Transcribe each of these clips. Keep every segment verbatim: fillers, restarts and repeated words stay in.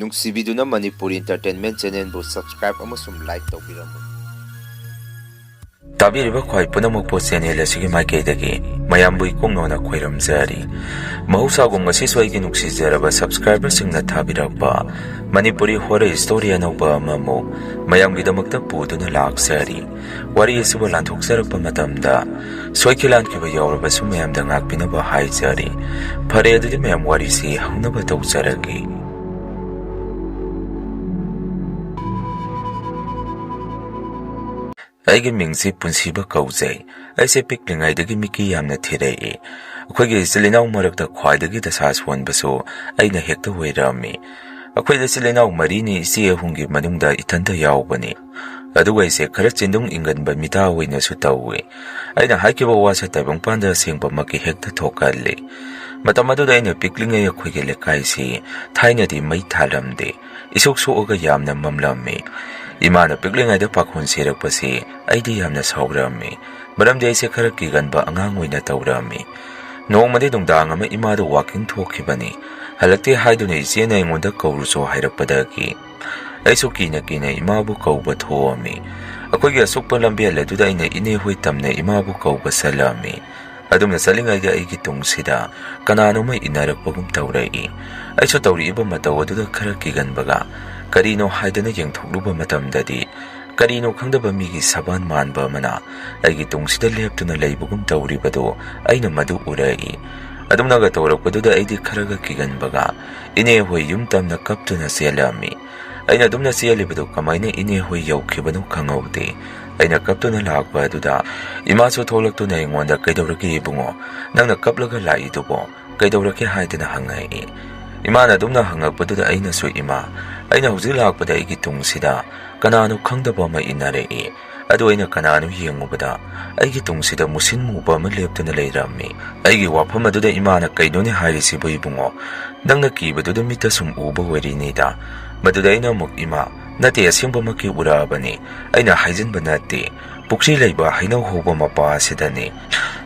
ꯅꯨꯡꯁꯤꯕꯤꯗꯨꯅ Manipuri Entertainment Channelꯕꯨ subscribe ꯑꯃꯁꯨꯡ like ꯇꯧꯕꯤꯔꯝꯃꯨ꯫ ꯇꯥꯕꯤꯔꯤꯕ ꯈ꯭ꯋꯥꯏ ꯄꯨꯝꯅꯃꯛꯄꯨ channel ꯑꯁꯤꯒꯤ ꯃꯥꯏꯀꯩꯗꯒꯤ ꯃꯌꯥꯝꯕꯨ ꯏꯀꯣꯛꯅꯧꯅ ꯈꯣꯏꯔꯝꯖꯔꯤ꯫ ꯃꯍꯧꯁꯥꯒꯨꯝ ꯉꯁꯤꯁꯨ ꯑꯩꯒꯤ ꯅꯨꯡꯁꯤꯖꯔꯕ subscriberꯁꯤꯡꯅ ꯊꯥꯕꯤꯔꯛꯄ ꯃꯅꯤꯄꯨꯔꯤ horror story ꯑꯅꯧꯕ ꯑꯃꯃꯨꯛ ꯃꯌꯥꯝꯒꯤꯗꯃꯛꯇ ꯄꯨꯗꯨꯅ ꯂꯥꯛꯆꯔꯤ꯫ ꯋꯥꯔꯤ ꯑꯁꯤꯕꯨ ꯂꯥꯟꯊꯣꯛꯆꯔꯛꯄ ꯃꯇꯝꯗ ꯁꯣꯏꯈꯤ ꯂꯥꯟꯈꯤꯕ ꯌꯥꯎꯔꯕꯁꯨ ꯃꯌꯥꯝꯗ ꯉꯥꯛꯄꯤꯅꯕ ꯍꯥꯏꯖꯔꯤ꯫ ꯐꯔꯦ, ꯑꯗꯨꯗꯤ ꯃꯌꯥꯝ ꯋꯥꯔꯤꯁꯤ ꯍꯧꯅꯕ ꯇꯧꯖꯔꯒꯦ꯫ ꯑꯩꯒꯤ ꯃꯤꯡꯁꯤ ꯄꯨꯟꯁꯤꯕ ꯀꯧꯖꯩ꯫ ꯑꯩꯁꯦ ꯄꯤꯛꯂꯤꯉꯩꯗꯒꯤ ꯃꯤꯀꯤ ꯌꯥꯝꯅ ꯊꯤꯔꯛꯏ꯫ ꯑꯩꯈꯣꯏꯒꯤ ꯏꯆꯤꯜ ꯏꯅꯥꯎ ꯃꯔꯛꯇ ꯈ꯭ꯋꯥꯏꯗꯒꯤ ꯗꯁꯥ ꯁꯣꯟꯕꯁꯨ ꯑꯩꯅ ꯍꯦꯛꯇ ꯑꯣꯏꯔꯝꯃꯤ꯫ ꯑꯩꯈꯣꯏꯗ ꯏꯆꯤꯜ ꯏꯅꯥꯎ ꯃꯔꯤꯅꯤ, ꯏꯆꯦ ꯑꯍꯨꯝꯒꯤ ꯃꯅꯨꯡꯗ ꯏꯊꯟꯇ ꯌꯥꯎꯕꯅꯤ꯫ ꯑꯗꯨꯒ ꯑꯩꯁꯦ ꯈꯔ ꯆꯤꯟꯗꯨꯡ ꯏꯟꯒꯟꯕ ꯃꯤꯗꯥ ꯑꯣꯏꯅꯁꯨ ꯇꯧꯏ꯫ ꯑꯩꯅ ꯍꯥꯏꯈꯤꯕ ꯋꯥꯁꯦ ꯇꯥꯏꯕꯪꯄꯥꯟꯗ ꯑꯁꯦꯡꯕꯃꯛꯀꯤ ꯍꯦꯛꯇ ꯊꯣꯛꯍꯜꯂꯤ꯫ ꯃꯇꯝ ꯑꯗꯨꯗ ꯑꯩꯅ ꯄꯤꯛꯂꯤꯉꯩ ꯑꯩꯈꯣꯏꯒꯤ ꯂꯩꯀꯥꯏꯁꯤ ꯊꯥꯏꯅꯗꯤ ꯃꯩ ꯊꯥꯜꯂꯝꯗꯦ꯫ ꯏꯁꯨꯛ ꯁꯣꯛꯑꯒ ꯌꯥꯝꯅ ꯃꯝꯂꯝꯃꯤ꯫ ꯏꯃꯥꯅ ꯄꯤꯛꯂꯤꯉꯩꯗ ꯄꯥꯈꯣꯟ ꯁꯤꯔꯛꯄꯁꯤ ꯑꯩꯗꯤ ꯌꯥꯝꯅ ꯁꯥꯎꯔꯝꯃꯤ꯫ ꯃꯔꯝꯗꯤ ꯑꯩꯁꯦ ꯈꯔ ꯀꯤꯒꯟꯕ ꯑꯉꯥꯡ ꯑꯣꯏꯅ ꯇꯧꯔꯝꯃꯤ꯫ ꯅꯣꯡꯃꯗꯤ ꯅꯨꯡꯗꯥꯡ ꯑꯃ ꯏꯃꯥꯗꯨ walking ꯊꯣꯛꯈꯤꯕꯅꯤ꯫ ꯍꯜꯂꯛꯇꯦ ꯍꯥꯏꯗꯨꯅ ꯏꯆꯦꯅ ꯑꯩꯉꯣꯟꯗ ꯀꯧꯔꯨꯆꯣ ꯍꯥꯏꯔꯛꯄꯗꯒꯤ ꯑꯩꯁꯨ ꯀꯤꯅ ꯀꯤꯅ ꯏꯃꯥꯕꯨ ꯀꯧꯕ ꯊꯣꯛꯑꯝꯃꯤ꯫ ꯑꯩꯈꯣꯏꯒꯤ ꯑꯁꯨꯛꯄ ꯂꯝꯕꯦꯜ ꯑꯗꯨꯗ ꯑꯩꯅ ꯏꯅꯦ ꯍꯣꯏ ꯇꯝꯅ ꯏꯃꯥꯕꯨ ꯀꯧꯕ ꯆꯠꯂꯝꯃꯤ꯫ ꯑꯗꯨꯝꯅ ꯆꯠꯂꯤꯉꯩꯗ ꯑꯩꯒꯤ ꯇꯨꯡꯁꯤꯗ ꯀꯅꯥꯅꯣꯝꯃ ꯏꯟꯅꯔꯛꯄꯒꯨꯝ ꯇꯧꯔꯛꯏ꯫ ꯑꯩꯁꯨ ꯇꯧꯔꯛꯏꯕ ꯃꯇꯧ ꯑꯗꯨꯗ ꯈꯔ ꯀꯤꯒꯟꯕꯒ ꯀꯔꯤꯅꯣ ꯍꯥꯏꯗꯅ ꯌꯦꯡꯊꯣꯛꯂꯨꯕ ꯃꯇꯝꯗꯗꯤ ꯀꯔꯤꯅꯣ ꯈꯪꯗꯕ ꯃꯤꯒꯤ ꯁꯕꯥꯟ ꯃꯥꯟꯕ ꯑꯃꯅ ꯑꯩꯒꯤ ꯇꯨꯡꯁꯤꯗ ꯂꯦꯞꯇꯨꯅ ꯂꯩꯕꯒꯨꯝ ꯇꯧꯔꯤꯕꯗꯨ ꯑꯩꯅ ꯃꯗꯨ ꯎꯔꯛꯏ꯫ ꯑꯗꯨꯝꯅꯒ ꯇꯧꯔꯛꯄꯗꯨꯗ ꯑꯩꯗꯤ ꯈꯔꯒ ꯀꯤꯒꯟꯕꯒ ꯏꯅꯦ ꯍꯣꯏ ꯌꯨꯝ ꯇꯝꯅ ꯀꯞꯇꯨꯅ ꯆꯦꯜꯂꯝꯃꯤ꯫ ꯑꯩꯅ ꯑꯗꯨꯝꯅ ꯆꯦꯜꯂꯤꯕꯗꯨ ꯀꯃꯥꯏꯅ ꯏꯅꯦ ꯍꯣꯏ ꯌꯧꯈꯤꯕꯅꯣ ꯈꯪꯍꯧꯗꯦ꯫ ꯑꯩꯅ ꯀꯞꯇꯨꯅ ꯂꯥꯛꯄ ꯑꯗꯨꯗ ꯏꯃꯥꯁꯨ ꯊꯣꯛꯂꯛꯇꯨꯅ ꯑꯩꯉꯣꯟꯗ "ꯀꯩꯗꯧꯔꯒꯦ ꯏꯕꯨꯡꯉꯣ? ꯅꯪꯅ ꯀꯞꯂꯒ ꯂꯥꯛꯏꯗꯨꯕꯣ? ꯀꯩꯗꯧꯔꯒꯦ?" ꯍꯥꯏꯗꯅ ꯍꯪꯉꯛꯏ꯫ ꯏꯃꯥꯅ ꯑꯗꯨꯝꯅ ꯍꯪꯉꯛꯄꯗꯨꯗ ꯑꯩꯅꯁꯨ, "ꯏꯃꯥ, ꯑꯩꯅ ꯍꯧꯖꯤꯛ ꯂꯥꯛꯄꯗ ꯑꯩꯒꯤ ꯇꯨꯡꯁꯤꯗ ꯀꯅꯥꯅꯣ ꯈꯪꯗꯕ ꯑꯃ ꯏꯟꯅꯔꯛꯏ꯫ ꯑꯗꯨ ꯑꯩꯅ ꯀꯅꯥꯅꯣ ꯌꯦꯡꯉꯨꯕꯗ ꯑꯩꯒꯤ ꯇꯨꯡꯁꯤꯗ ꯃꯨꯁꯤꯟ ꯃꯨꯕ ꯑꯃ ꯂꯦꯞꯇꯨꯅ ꯂꯩꯔꯝꯃꯤ꯫ ꯑꯩꯒꯤ ꯋꯥꯐꯝ ꯑꯗꯨꯗ ꯏꯃꯥꯅ, "ꯀꯩꯅꯣꯅꯦ ꯍꯥꯏꯔꯤꯁꯤꯕꯨ ꯏꯕꯨꯡꯉꯣ? ꯅꯪꯅ ꯀꯤꯕꯗꯨꯗ ꯃꯤꯠꯇ ꯁꯨꯝ ꯎꯕ ꯑꯣꯏꯔꯤꯅꯤꯗ"꯫ ꯃꯗꯨꯗ ꯑꯩꯅ ꯑꯃꯨꯛ, "ꯏꯃꯥ, ꯅꯠꯇꯦ, ꯑꯁꯦꯡꯕꯃꯛꯀꯤ ꯎꯔꯛꯑꯕꯅꯤ꯫ ꯑꯩꯅ ꯍꯥꯏꯖꯤꯟꯕ ꯅꯠꯇꯦ꯫ ꯄꯨꯈ꯭ꯔꯤ ꯂꯩꯕ ꯍꯩꯅꯧ ꯍꯧꯕ ꯃꯄꯥ ꯑꯁꯤꯗꯅꯤ"꯫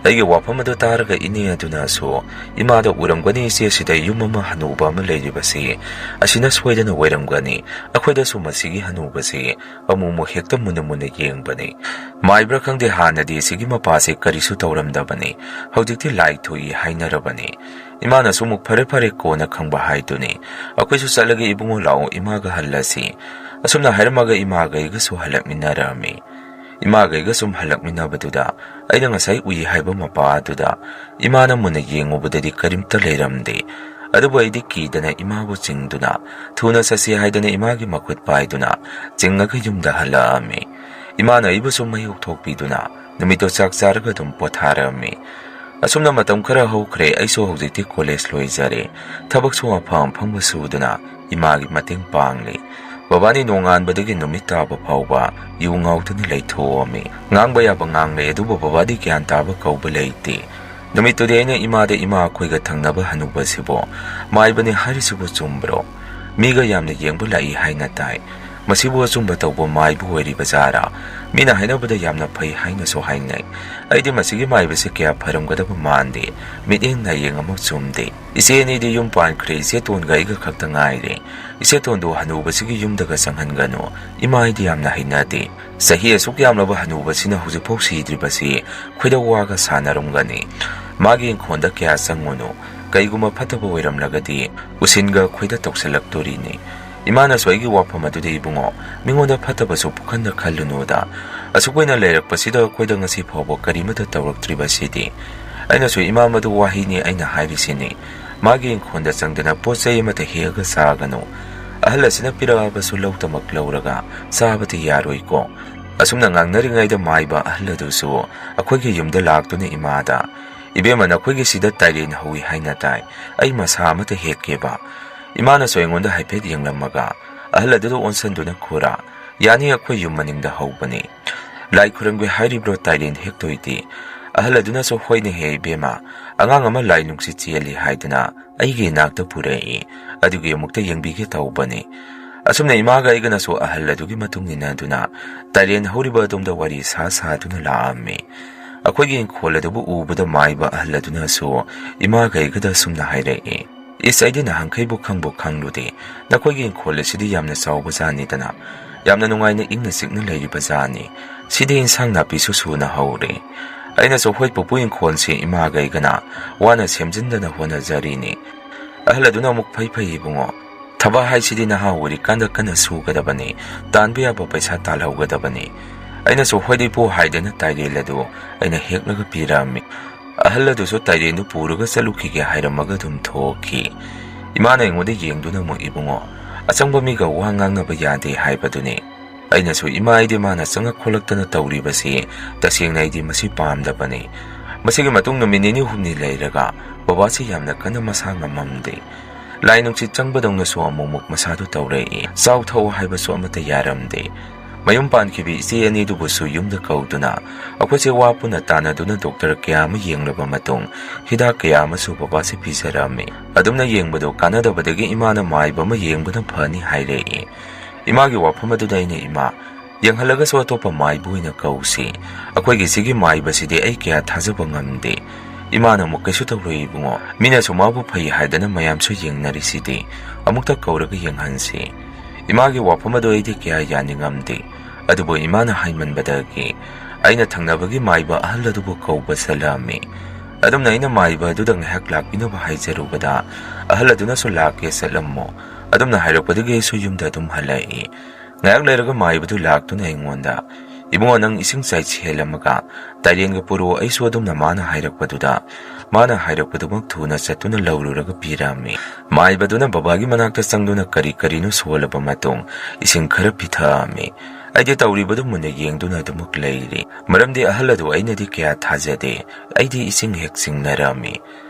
ꯑꯩꯒꯤ ꯋꯥꯐꯝ ꯑꯗꯨ ꯇꯥꯔꯒ ꯏꯅꯦ ꯑꯗꯨꯅꯁꯨ, "ꯏꯃꯥꯗ ꯎꯔꯝꯒꯅꯤ ꯏꯆꯦ, ꯁꯤꯗ ꯌꯨꯝ ꯑꯃ ꯍꯅꯨꯕ ꯑꯃ ꯂꯩꯔꯤꯕꯁꯤ, ꯑꯁꯤꯅ ꯁꯣꯏꯗꯅ ꯑꯣꯏꯔꯝꯒꯅꯤ꯫ ꯑꯩꯈꯣꯏꯗꯁꯨ ꯃꯁꯤꯒꯤ ꯍꯅꯨꯕꯁꯤ ꯑꯃꯨꯛ ꯑꯃꯨꯛ ꯍꯦꯛꯇ ꯃꯨꯟꯅ ꯃꯨꯟꯅ ꯌꯦꯡꯕꯅꯤ꯫ ꯃꯥꯏꯕ꯭ꯔꯥ ꯈꯪꯗꯦ, ꯍꯥꯟꯅꯗꯤ ꯁꯤꯒꯤ ꯃꯄꯥꯁꯤ ꯀꯔꯤꯁꯨ ꯇꯧꯔꯝꯗꯕꯅꯤ, ꯍꯧꯖꯤꯛꯇꯤ ꯂꯥꯏ ꯊꯣꯛꯏ ꯍꯥꯏꯅꯔꯕꯅꯤ꯫" ꯏꯃꯥꯅꯁꯨ ꯑꯃꯨꯛ "ꯐꯔꯦ ꯐꯔꯦ, ꯀꯣꯟꯅ ꯈꯪꯕ" ꯍꯥꯏꯗꯨꯅꯤ꯫ "ꯑꯩꯈꯣꯏꯁꯨ ꯆꯠꯂꯒꯦ ꯏꯕꯨꯡꯉꯣ, ꯂꯥꯛꯑꯣ, ꯏꯃꯥꯒ ꯍꯜꯂꯁꯤ꯫" ꯑꯁꯨꯝꯅ ꯍꯥꯏꯔꯝꯃꯒ ꯏꯃꯥꯒꯩꯒꯁꯨ ꯍꯜꯂꯛꯃꯤꯟꯅꯔꯝꯃꯤ꯫ ꯏꯃꯥꯒꯩꯒ ꯁꯨꯝ ꯍꯜꯂꯛꯃꯤꯟꯅꯕꯗꯨꯗ ꯑꯩꯅ ꯉꯁꯥꯏ ꯎꯏ ꯍꯥꯏꯕ ꯃꯄꯥ ꯑꯗꯨꯗ ꯏꯃꯥꯅ ꯃꯨꯟꯅ ꯌꯦꯡꯉꯨꯕꯗꯗꯤ ꯀꯔꯤꯝꯇ ꯂꯩꯔꯝꯗꯦ꯫ ꯑꯗꯨꯕꯨ ꯑꯩꯗꯤ ꯀꯤꯗꯅ ꯏꯃꯥꯕꯨ ꯆꯤꯡꯗꯨꯅ, "ꯊꯨꯅ ꯆꯠꯁꯤ" ꯍꯥꯏꯗꯅ ꯏꯃꯥꯒꯤ ꯃꯈꯨꯠ ꯄꯥꯏꯗꯨꯅ ꯆꯤꯡꯉꯒ ꯌꯨꯝꯗ ꯍꯜꯂꯛꯑꯝꯃꯤ꯫ ꯏꯃꯥꯅ ꯑꯩꯕꯨ ꯁꯨꯝ ꯃꯍꯩ ꯊꯣꯛꯄꯤꯗꯨꯅ ꯅꯨꯃꯤꯠꯇꯣ ꯆꯥꯛ ꯆꯥꯔꯒ ꯑꯗꯨꯝ ꯄꯣꯊꯥꯔꯝꯃꯤ꯫ ꯑꯁꯨꯝꯅ ꯃꯇꯝ ꯈꯔ ꯍꯧꯈ꯭ꯔꯦ꯫ ꯑꯩꯁꯨ ꯍꯧꯖꯤꯛꯇꯤ ꯀꯣꯂꯦꯖ ꯂꯣꯏꯖꯔꯦ꯫ ꯊꯕꯛꯁꯨ ꯑꯐꯪ ꯑꯐꯪꯕ ꯁꯨꯗꯨꯅ ꯏꯃꯥꯒꯤ ꯃꯇꯦꯡ ꯄꯥꯡꯂꯤ꯫ ꯕꯕꯥꯗꯤ ꯅꯣꯡꯉꯥꯟꯕꯗꯒꯤ ꯅꯨꯃꯤꯠ ꯇꯥꯕ ꯐꯥꯎꯕ ꯌꯨ ꯉꯥꯎꯗꯨꯅ ꯂꯩꯊꯣꯛꯑꯝꯃꯤ꯫ ꯉꯥꯡꯕ ꯌꯥꯕ ꯉꯥꯡꯂꯦ, ꯑꯗꯨꯕꯨ ꯕꯕꯥꯗꯤ ꯒ꯭ꯌꯥꯟ ꯇꯥꯕ ꯀꯧꯕ ꯂꯩꯇꯦ꯫ ꯅꯨꯃꯤꯠꯇꯨꯗꯤ ꯑꯩꯅ ꯏꯃꯥꯗ, "ꯏꯃꯥ, ꯑꯩꯈꯣꯏꯒ ꯊꯪꯅꯕ ꯍꯅꯨꯕꯁꯤꯕꯨ ꯃꯥꯏꯕꯅꯤ ꯍꯥꯏꯔꯤꯁꯤꯕꯨ ꯆꯨꯝꯕ꯭ꯔꯣ? ꯃꯤꯒ ꯌꯥꯝꯅ ꯌꯦꯡꯕ ꯂꯥꯛꯏ ꯍꯥꯏꯅ ꯇꯥꯏ꯫ ꯃꯁꯤꯕꯨ ꯑꯆꯨꯝꯕ ꯇꯧꯕ ꯃꯥꯏꯕ ꯑꯣꯏꯔꯤꯕ ꯖꯥꯔꯥ? ꯃꯤꯅ ꯍꯥꯏꯅꯕꯗ ꯌꯥꯝꯅ ꯐꯩ ꯍꯥꯏꯅꯁꯨ ꯍꯥꯏꯅꯩ꯫ ꯑꯩꯗꯤ ꯃꯁꯤꯒꯤ ꯃꯥꯏꯕꯁꯤ ꯀꯌꯥ ꯐꯔꯝꯒꯗꯕ ꯃꯥꯟꯗꯦ꯫ ꯃꯤꯠꯌꯦꯡ ꯅꯥꯌꯦꯡ ꯑꯃ ꯆꯨꯝꯗꯦ꯫ ꯏꯆꯦ ꯑꯅꯤꯗꯤ ꯌꯨꯝ ꯄꯥꯟꯈ꯭ꯔꯦ, ꯏꯆꯦ ꯇꯣꯟꯒ ꯑꯩꯒ ꯈꯛꯇ ꯉꯥꯏꯔꯦ꯫ ꯏꯆꯦ ꯇꯣꯟꯗꯨ ꯍꯅꯨꯕꯁꯤꯒꯤ ꯌꯨꯝꯗꯒ ꯆꯪꯍꯟꯒꯅꯨ꯫ ꯏꯃꯥ ꯑꯩꯗꯤ ꯌꯥꯝꯅ ꯍꯩꯅꯗꯦ꯫ ꯆꯍꯤ ꯑꯁꯨꯛ ꯌꯥꯝꯂꯕ ꯍꯅꯨꯕꯁꯤꯅ ꯍꯧꯖꯤꯛꯐꯥꯎ ꯁꯤꯗ꯭ꯔꯤꯕꯁꯤ ꯈꯣꯏꯗꯧ ꯋꯥꯒ ꯁꯥꯟꯅꯔꯝꯒꯅꯤ꯫ ꯃꯥꯒꯤ ꯏꯪꯈꯣꯜꯗ ꯀꯌꯥ ꯆꯪꯉꯨꯅꯨ꯫ ꯀꯩꯒꯨꯝꯕ ꯐꯠꯇꯕ ꯑꯣꯏꯔꯝꯂꯒꯗꯤ ꯎꯁꯤꯟꯒ ꯈꯣꯏꯗ ꯇꯧꯁꯜꯂꯛꯇꯣꯔꯤꯅꯤ꯫" ꯏꯃꯥꯅꯁꯨ ꯑꯩꯒꯤ ꯋꯥꯐꯝ ꯑꯗꯨꯗ, "ꯏꯕꯨꯡꯉꯣ, ꯃꯤꯉꯣꯟꯗ ꯐꯠꯇꯕꯁꯨ ꯄꯨꯈꯟꯗ ꯈꯜꯂꯨꯅꯨꯗ꯫ ꯑꯁꯨꯛ ꯀꯨꯏꯅ ꯂꯩꯔꯛꯄꯁꯤꯗ ꯑꯩꯈꯣꯏꯗ ꯉꯁꯤ ꯐꯥꯎꯕ ꯀꯔꯤꯃꯠꯇ ꯇꯧꯔꯛꯇ꯭ꯔꯤꯕꯁꯤꯗꯤ꯫" ꯑꯩꯅꯁꯨ, "ꯏꯃꯥ, ꯃꯗꯨ ꯋꯥꯍꯩꯅꯤ ꯑꯩꯅ ꯍꯥꯏꯔꯤꯁꯤꯅꯤ꯫ ꯃꯥꯒꯤ ꯏꯪꯈꯣꯜꯗ ꯆꯪꯗꯅ ꯄꯣꯠ ꯆꯩ ꯑꯃꯠꯇ ꯍꯦꯛꯑꯒ ꯆꯥꯒꯅꯨ꯫ ꯑꯍꯜ ꯑꯁꯤꯅ ꯄꯤꯔꯛꯑꯕꯁꯨ ꯂꯧꯗꯃꯛ ꯂꯧꯔꯒ ꯆꯥꯕꯗꯤ ꯌꯥꯔꯣꯏꯀꯣ꯫" ꯑꯁꯨꯝꯅ ꯉꯥꯡꯅꯔꯤꯉꯩꯗ ꯃꯥꯏꯕ ꯑꯍꯜ ꯑꯗꯨꯁꯨ ꯑꯩꯈꯣꯏꯒꯤ ꯌꯨꯝꯗ ꯂꯥꯛꯇꯨꯅ ꯏꯃꯥꯗ, "ꯏꯕꯦꯝꯃ, ꯅꯈꯣꯏꯒꯤ ꯁꯤꯗ ꯇꯥꯏꯔꯦꯟ ꯍꯧꯏ ꯍꯥꯏꯅ ꯇꯥꯏ꯫ ꯑꯩ ꯃꯁꯥ ꯑꯃꯠꯇ ꯍꯦꯛꯀꯦꯕ?" ꯏꯃꯥꯅꯁꯨ ꯑꯩꯉꯣꯟꯗ ꯍꯥꯏꯐꯦꯠ ꯌꯦꯡꯂꯝꯃꯒ ꯑꯍꯜ ꯑꯗꯨꯗ ꯑꯣꯟꯁꯟꯗꯨꯅ, "ꯈꯨꯔꯥ, ꯌꯥꯅꯤ, ꯑꯩꯈꯣꯏ ꯌꯨꯝ ꯃꯅꯤꯡꯗ ꯍꯧꯕꯅꯤ꯫ ꯂꯥꯏ ꯈꯨꯔꯨꯝꯒꯦ ꯍꯥꯏꯔꯤꯕ꯭ꯔꯣ ꯇꯥꯏꯔꯦꯟ ꯍꯦꯛꯇꯣꯏꯗꯤ?" ꯑꯍꯜ ꯑꯗꯨꯅꯁꯨ, "ꯍꯣꯏꯅꯦꯍꯦ ꯏꯕꯦꯝꯃ, ꯑꯉꯥꯡ ꯑꯃ ꯂꯥꯏ ꯅꯨꯡꯁꯤꯠ ꯆꯦꯜꯂꯤ ꯍꯥꯏꯗꯅ ꯑꯩꯒꯤ ꯏꯅꯥꯛꯇ ꯄꯨꯔꯛꯏ꯫ ꯑꯗꯨꯒꯤ ꯑꯃꯨꯛꯇ ꯌꯦꯡꯕꯤꯒꯦ ꯇꯧꯕꯅꯤ꯫" ꯑꯁꯨꯝꯅ ꯏꯃꯥꯒ ꯑꯩꯒꯅꯁꯨ ꯑꯍꯜ ꯑꯗꯨꯒꯤ ꯃꯇꯨꯡ ꯏꯟꯅꯗꯨꯅ ꯇꯥꯏꯔꯦꯟ ꯍꯧꯔꯤꯕ ꯑꯗꯣꯝꯗ ꯋꯥꯔꯤ ꯁꯥ ꯁꯥꯗꯨꯅ ꯂꯥꯛꯑꯝꯃꯤ꯫ ꯑꯩꯈꯣꯏꯒꯤ ꯏꯪꯈꯣꯜ ꯑꯗꯨꯕꯨ ꯎꯕꯗ ꯃꯥꯏꯕ ꯑꯍꯜ ꯑꯗꯨꯅꯁꯨ ꯏꯃꯥ ꯒꯩꯒꯗ ꯑꯁꯨꯝꯅ ꯍꯥꯏꯔꯛꯏ, "ꯏꯁ, ꯑꯩꯗꯤ ꯅꯍꯥꯟꯈꯩꯕꯨ ꯈꯪꯕꯨ ꯈꯪꯂꯨꯗꯦ꯫ ꯅꯈꯣꯏꯒꯤ ꯏꯪꯈꯣꯜ ꯑꯁꯤꯗꯤ ꯌꯥꯝꯅ ꯆꯥꯎꯕ ꯖꯥꯠꯅꯤꯗꯅ, ꯌꯥꯝꯅ ꯅꯨꯡꯉꯥꯏꯅ ꯏꯪꯅ ꯆꯤꯛꯅ ꯂꯩꯔꯤꯕ ꯖꯥꯠꯅꯤ꯫ ꯁꯤꯗꯤ ꯏꯟꯁꯥꯡ ꯅꯥꯄꯤꯁꯨ ꯁꯨꯅ ꯍꯧꯔꯦ꯫" ꯑꯩꯅꯁꯨ, "ꯍꯣꯏ ꯄꯨꯄꯨ, ꯏꯪꯈꯣꯜꯁꯤ ꯏꯃꯥ ꯒꯩꯒꯅ ꯋꯥꯅ ꯁꯦꯝꯖꯤꯟꯗꯅ ꯍꯣꯠꯅꯖꯔꯤꯅꯤ꯫" ꯑꯍꯜ ꯑꯗꯨꯅ ꯑꯃꯨꯛ, "ꯐꯩ ꯐꯩ ꯏꯕꯨꯡꯉꯣ, ꯊꯕꯛ ꯍꯥꯏꯁꯤꯗꯤ ꯅꯍꯥ ꯑꯣꯏꯔꯤꯀꯥꯟꯗ ꯀꯟꯅ ꯁꯨꯒꯗꯕꯅꯤ, ꯇꯥꯟꯕ ꯌꯥꯕ ꯄꯩꯁꯥ ꯇꯥꯜꯍꯧꯒꯗꯕꯅꯤ꯫" ꯑꯩꯅꯁꯨ, "ꯍꯣꯏꯗ ꯏꯄꯨ" ꯍꯥꯏꯗꯅ ꯇꯥꯏꯔꯦꯜ ꯑꯗꯨ ꯑꯩꯅ ꯍꯦꯛꯂꯒ ꯄꯤꯔꯛꯑꯝꯃꯤ꯫ ꯑꯍꯜ ꯑꯗꯨꯁꯨ ꯇꯥꯏꯔꯦꯟꯗꯨ ꯄꯨꯔꯒ ꯆꯠꯂꯨꯈꯤꯒꯦ ꯍꯥꯏꯔꯝꯃꯒ ꯑꯗꯨꯝ ꯊꯣꯛꯈꯤ꯫ ꯏꯃꯥꯅ ꯑꯩꯉꯣꯟꯗ ꯌꯦꯡꯗꯨꯅ ꯑꯃꯨꯛ, "ꯏꯕꯨꯡꯉꯣ, ꯑꯆꯪꯕ ꯃꯤꯒ ꯋꯥ ꯉꯥꯡꯅꯕ ꯌꯥꯗꯦ ꯍꯥꯏꯕꯗꯨꯅꯤ꯫" ꯑꯩꯅꯁꯨ, "ꯏꯃꯥ, ꯑꯩꯗꯤ ꯃꯥꯅ ꯆꯪꯉꯛ ꯈꯣꯠꯂꯛꯇꯅ ꯇꯧꯔꯤꯕꯁꯤ ꯇꯁꯦꯡꯅ ꯑꯩꯗꯤ ꯃꯁꯤ ꯄꯥꯝꯗꯕꯅꯤ꯫" ꯃꯁꯤꯒꯤ ꯃꯇꯨꯡ ꯅꯨꯃꯤꯠ ꯅꯤꯅꯤ ꯍꯨꯝꯅꯤ ꯂꯩꯔꯒ ꯕꯕꯥꯁꯤ ꯌꯥꯝꯅ ꯀꯟꯅ ꯃꯁꯥ ꯉꯝꯃꯝꯗꯦ꯫ ꯂꯥꯏ ꯅꯨꯡꯁꯤꯠ ꯆꯪꯕꯗꯧꯅꯁꯨ ꯑꯃꯨꯛꯃꯨꯛ ꯃꯁꯥꯗꯨ ꯇꯧꯔꯛꯏ꯫ ꯆꯥꯎ ꯊꯛꯎ ꯍꯥꯏꯕꯁꯨ ꯑꯃꯠꯇ ꯌꯥꯔꯝꯗꯦ꯫ ꯃꯌꯨꯝ ꯄꯥꯟꯈꯤꯕꯤ ꯏꯆꯦ ꯑꯅꯤꯗꯨꯕꯨꯁꯨ ꯌꯨꯝꯗ ꯀꯧꯗꯨꯅ ꯑꯩꯈꯣꯏꯁꯦ ꯋꯥ ꯄꯨꯟꯅ ꯇꯥꯟꯅꯗꯨꯅ ꯗꯣꯛꯇꯔ ꯀꯌꯥ ꯑꯃ ꯌꯦꯡꯂꯕ ꯃꯇꯨꯡ ꯍꯤꯗꯥꯛ ꯀꯌꯥ ꯑꯃꯁꯨ ꯕꯕꯥꯁꯦ ꯄꯤꯖꯔꯝꯃꯤ꯫ ꯑꯗꯨꯝꯅ ꯌꯦꯡꯕꯗꯨ ꯀꯥꯟꯅꯗꯕꯗꯒꯤ ꯏꯃꯥꯅ ꯃꯥꯏꯕ ꯑꯃ ꯌꯦꯡꯕꯅ ꯐꯅꯤ ꯍꯥꯏꯔꯛꯏ꯫ ꯏꯃꯥꯒꯤ ꯋꯥꯐꯝ ꯑꯗꯨꯗ ꯑꯩꯅ, "ꯏꯃꯥ, ꯌꯦꯡꯍꯜꯂꯒꯁꯨ ꯑꯇꯣꯞꯄ ꯃꯥꯏꯕ ꯑꯣꯏꯅ ꯀꯧꯁꯤ꯫ ꯑꯩꯈꯣꯏꯒꯤ ꯁꯤꯒꯤ ꯃꯥꯏꯕꯁꯤꯗꯤ ꯑꯩ ꯀꯌꯥ ꯊꯥꯖꯕ ꯉꯝꯗꯦ꯫" ꯏꯃꯥꯅ ꯑꯃꯨꯛ, "ꯀꯩꯁꯨ ꯇꯧꯔꯣꯏ ꯏꯕꯨꯡꯉꯣ, ꯃꯤꯅꯁꯨ ꯃꯥꯕꯨ ꯐꯩ ꯍꯥꯏꯗꯅ ꯃꯌꯥꯝꯁꯨ ꯌꯦꯡꯅꯔꯤꯁꯤꯗꯤ, ꯑꯃꯨꯛꯇ ꯀꯧꯔꯒ ꯌꯦꯡꯍꯟꯁꯤ꯫" ꯏꯃꯥꯒꯤ ꯋꯥꯐꯝ ꯑꯗꯨ ꯑꯩꯗꯤ ꯀꯌꯥ ꯌꯥꯅꯤꯡꯉꯝꯗꯦ꯫ ꯑꯗꯨꯕꯨ ꯏꯃꯥꯅ ꯍꯥꯏꯃꯟꯕꯗꯒꯤ ꯑꯩꯅ ꯊꯪꯅꯕꯒꯤ ꯃꯥꯏꯕ ꯑꯍꯜ ꯑꯗꯨꯕꯨ ꯀꯧꯕ ꯆꯠꯂꯝꯃꯤ꯫ ꯑꯗꯨꯝꯅ ꯑꯩꯅ ꯃꯥꯏꯕ ꯑꯗꯨꯗ ꯉꯥꯏꯍꯥꯛ ꯂꯥꯛꯄꯤꯅꯕ ꯍꯥꯏꯖꯔꯨꯕꯗ, ꯑꯍꯜ ꯑꯗꯨꯅꯁꯨ, "ꯂꯥꯛꯀꯦ, ꯆꯠꯂꯝꯃꯣ꯫" ꯑꯗꯨꯝꯅ ꯍꯥꯏꯔꯛꯄꯗꯒꯤ ꯑꯩꯁꯨ ꯌꯨꯝꯗ ꯑꯗꯨꯝ ꯍꯜꯂꯛꯏ꯫ ꯉꯥꯏꯍꯥꯛ ꯂꯩꯔꯒ ꯃꯥꯏꯕꯗꯨ ꯂꯥꯛꯇꯨꯅ ꯑꯩꯉꯣꯟꯗ, "ꯏꯕꯨꯡꯉꯣ, ꯅꯪ ꯏꯁꯤꯡ ꯆꯥꯏꯁꯤꯜꯂꯝꯃꯒ ꯇꯥꯏꯔꯦꯟꯒ ꯄꯨꯔꯛꯑꯣ, ꯑꯩꯁꯨ ꯑꯗꯨꯝꯅ ꯃꯥꯅ ꯍꯥꯏꯔꯛꯄꯗꯨꯗ, ꯃꯥꯅ ꯍꯥꯏꯔꯛꯄꯗꯨꯃꯛ ꯊꯨꯅ ꯆꯠꯇꯨꯅ ꯂꯧꯔꯨꯔꯒ ꯄꯤꯔꯛꯑꯝꯃꯤ꯫" ꯃꯥꯏꯕꯗꯨꯅ ꯕꯕꯥꯒꯤ ꯃꯅꯥꯛꯇ ꯆꯪꯗꯨꯅ ꯀꯔꯤ ꯀꯔꯤꯅꯣ ꯁꯣꯜꯂꯕ ꯃꯇꯨꯡ ꯏꯁꯤꯡ ꯈꯔ ꯄꯤꯊꯛꯑꯝꯃꯤ꯫ ꯑꯩꯗꯤ ꯇꯧꯔꯤꯕꯗꯨ ꯃꯨꯟꯅ ꯌꯦꯡꯗꯨꯅ ꯑꯗꯨꯃꯛ ꯂꯩꯔꯤ꯫ ꯃꯔꯝꯗꯤ ꯑꯍꯜ ꯑꯗꯨ ꯑꯩꯅꯗꯤ ꯀꯌꯥ ꯊꯥꯖꯗꯦ꯫ ꯑꯩꯗꯤ ꯏꯁꯤꯡ ꯍꯦꯛ ꯆꯤꯡꯅꯔꯝꯃꯤ꯫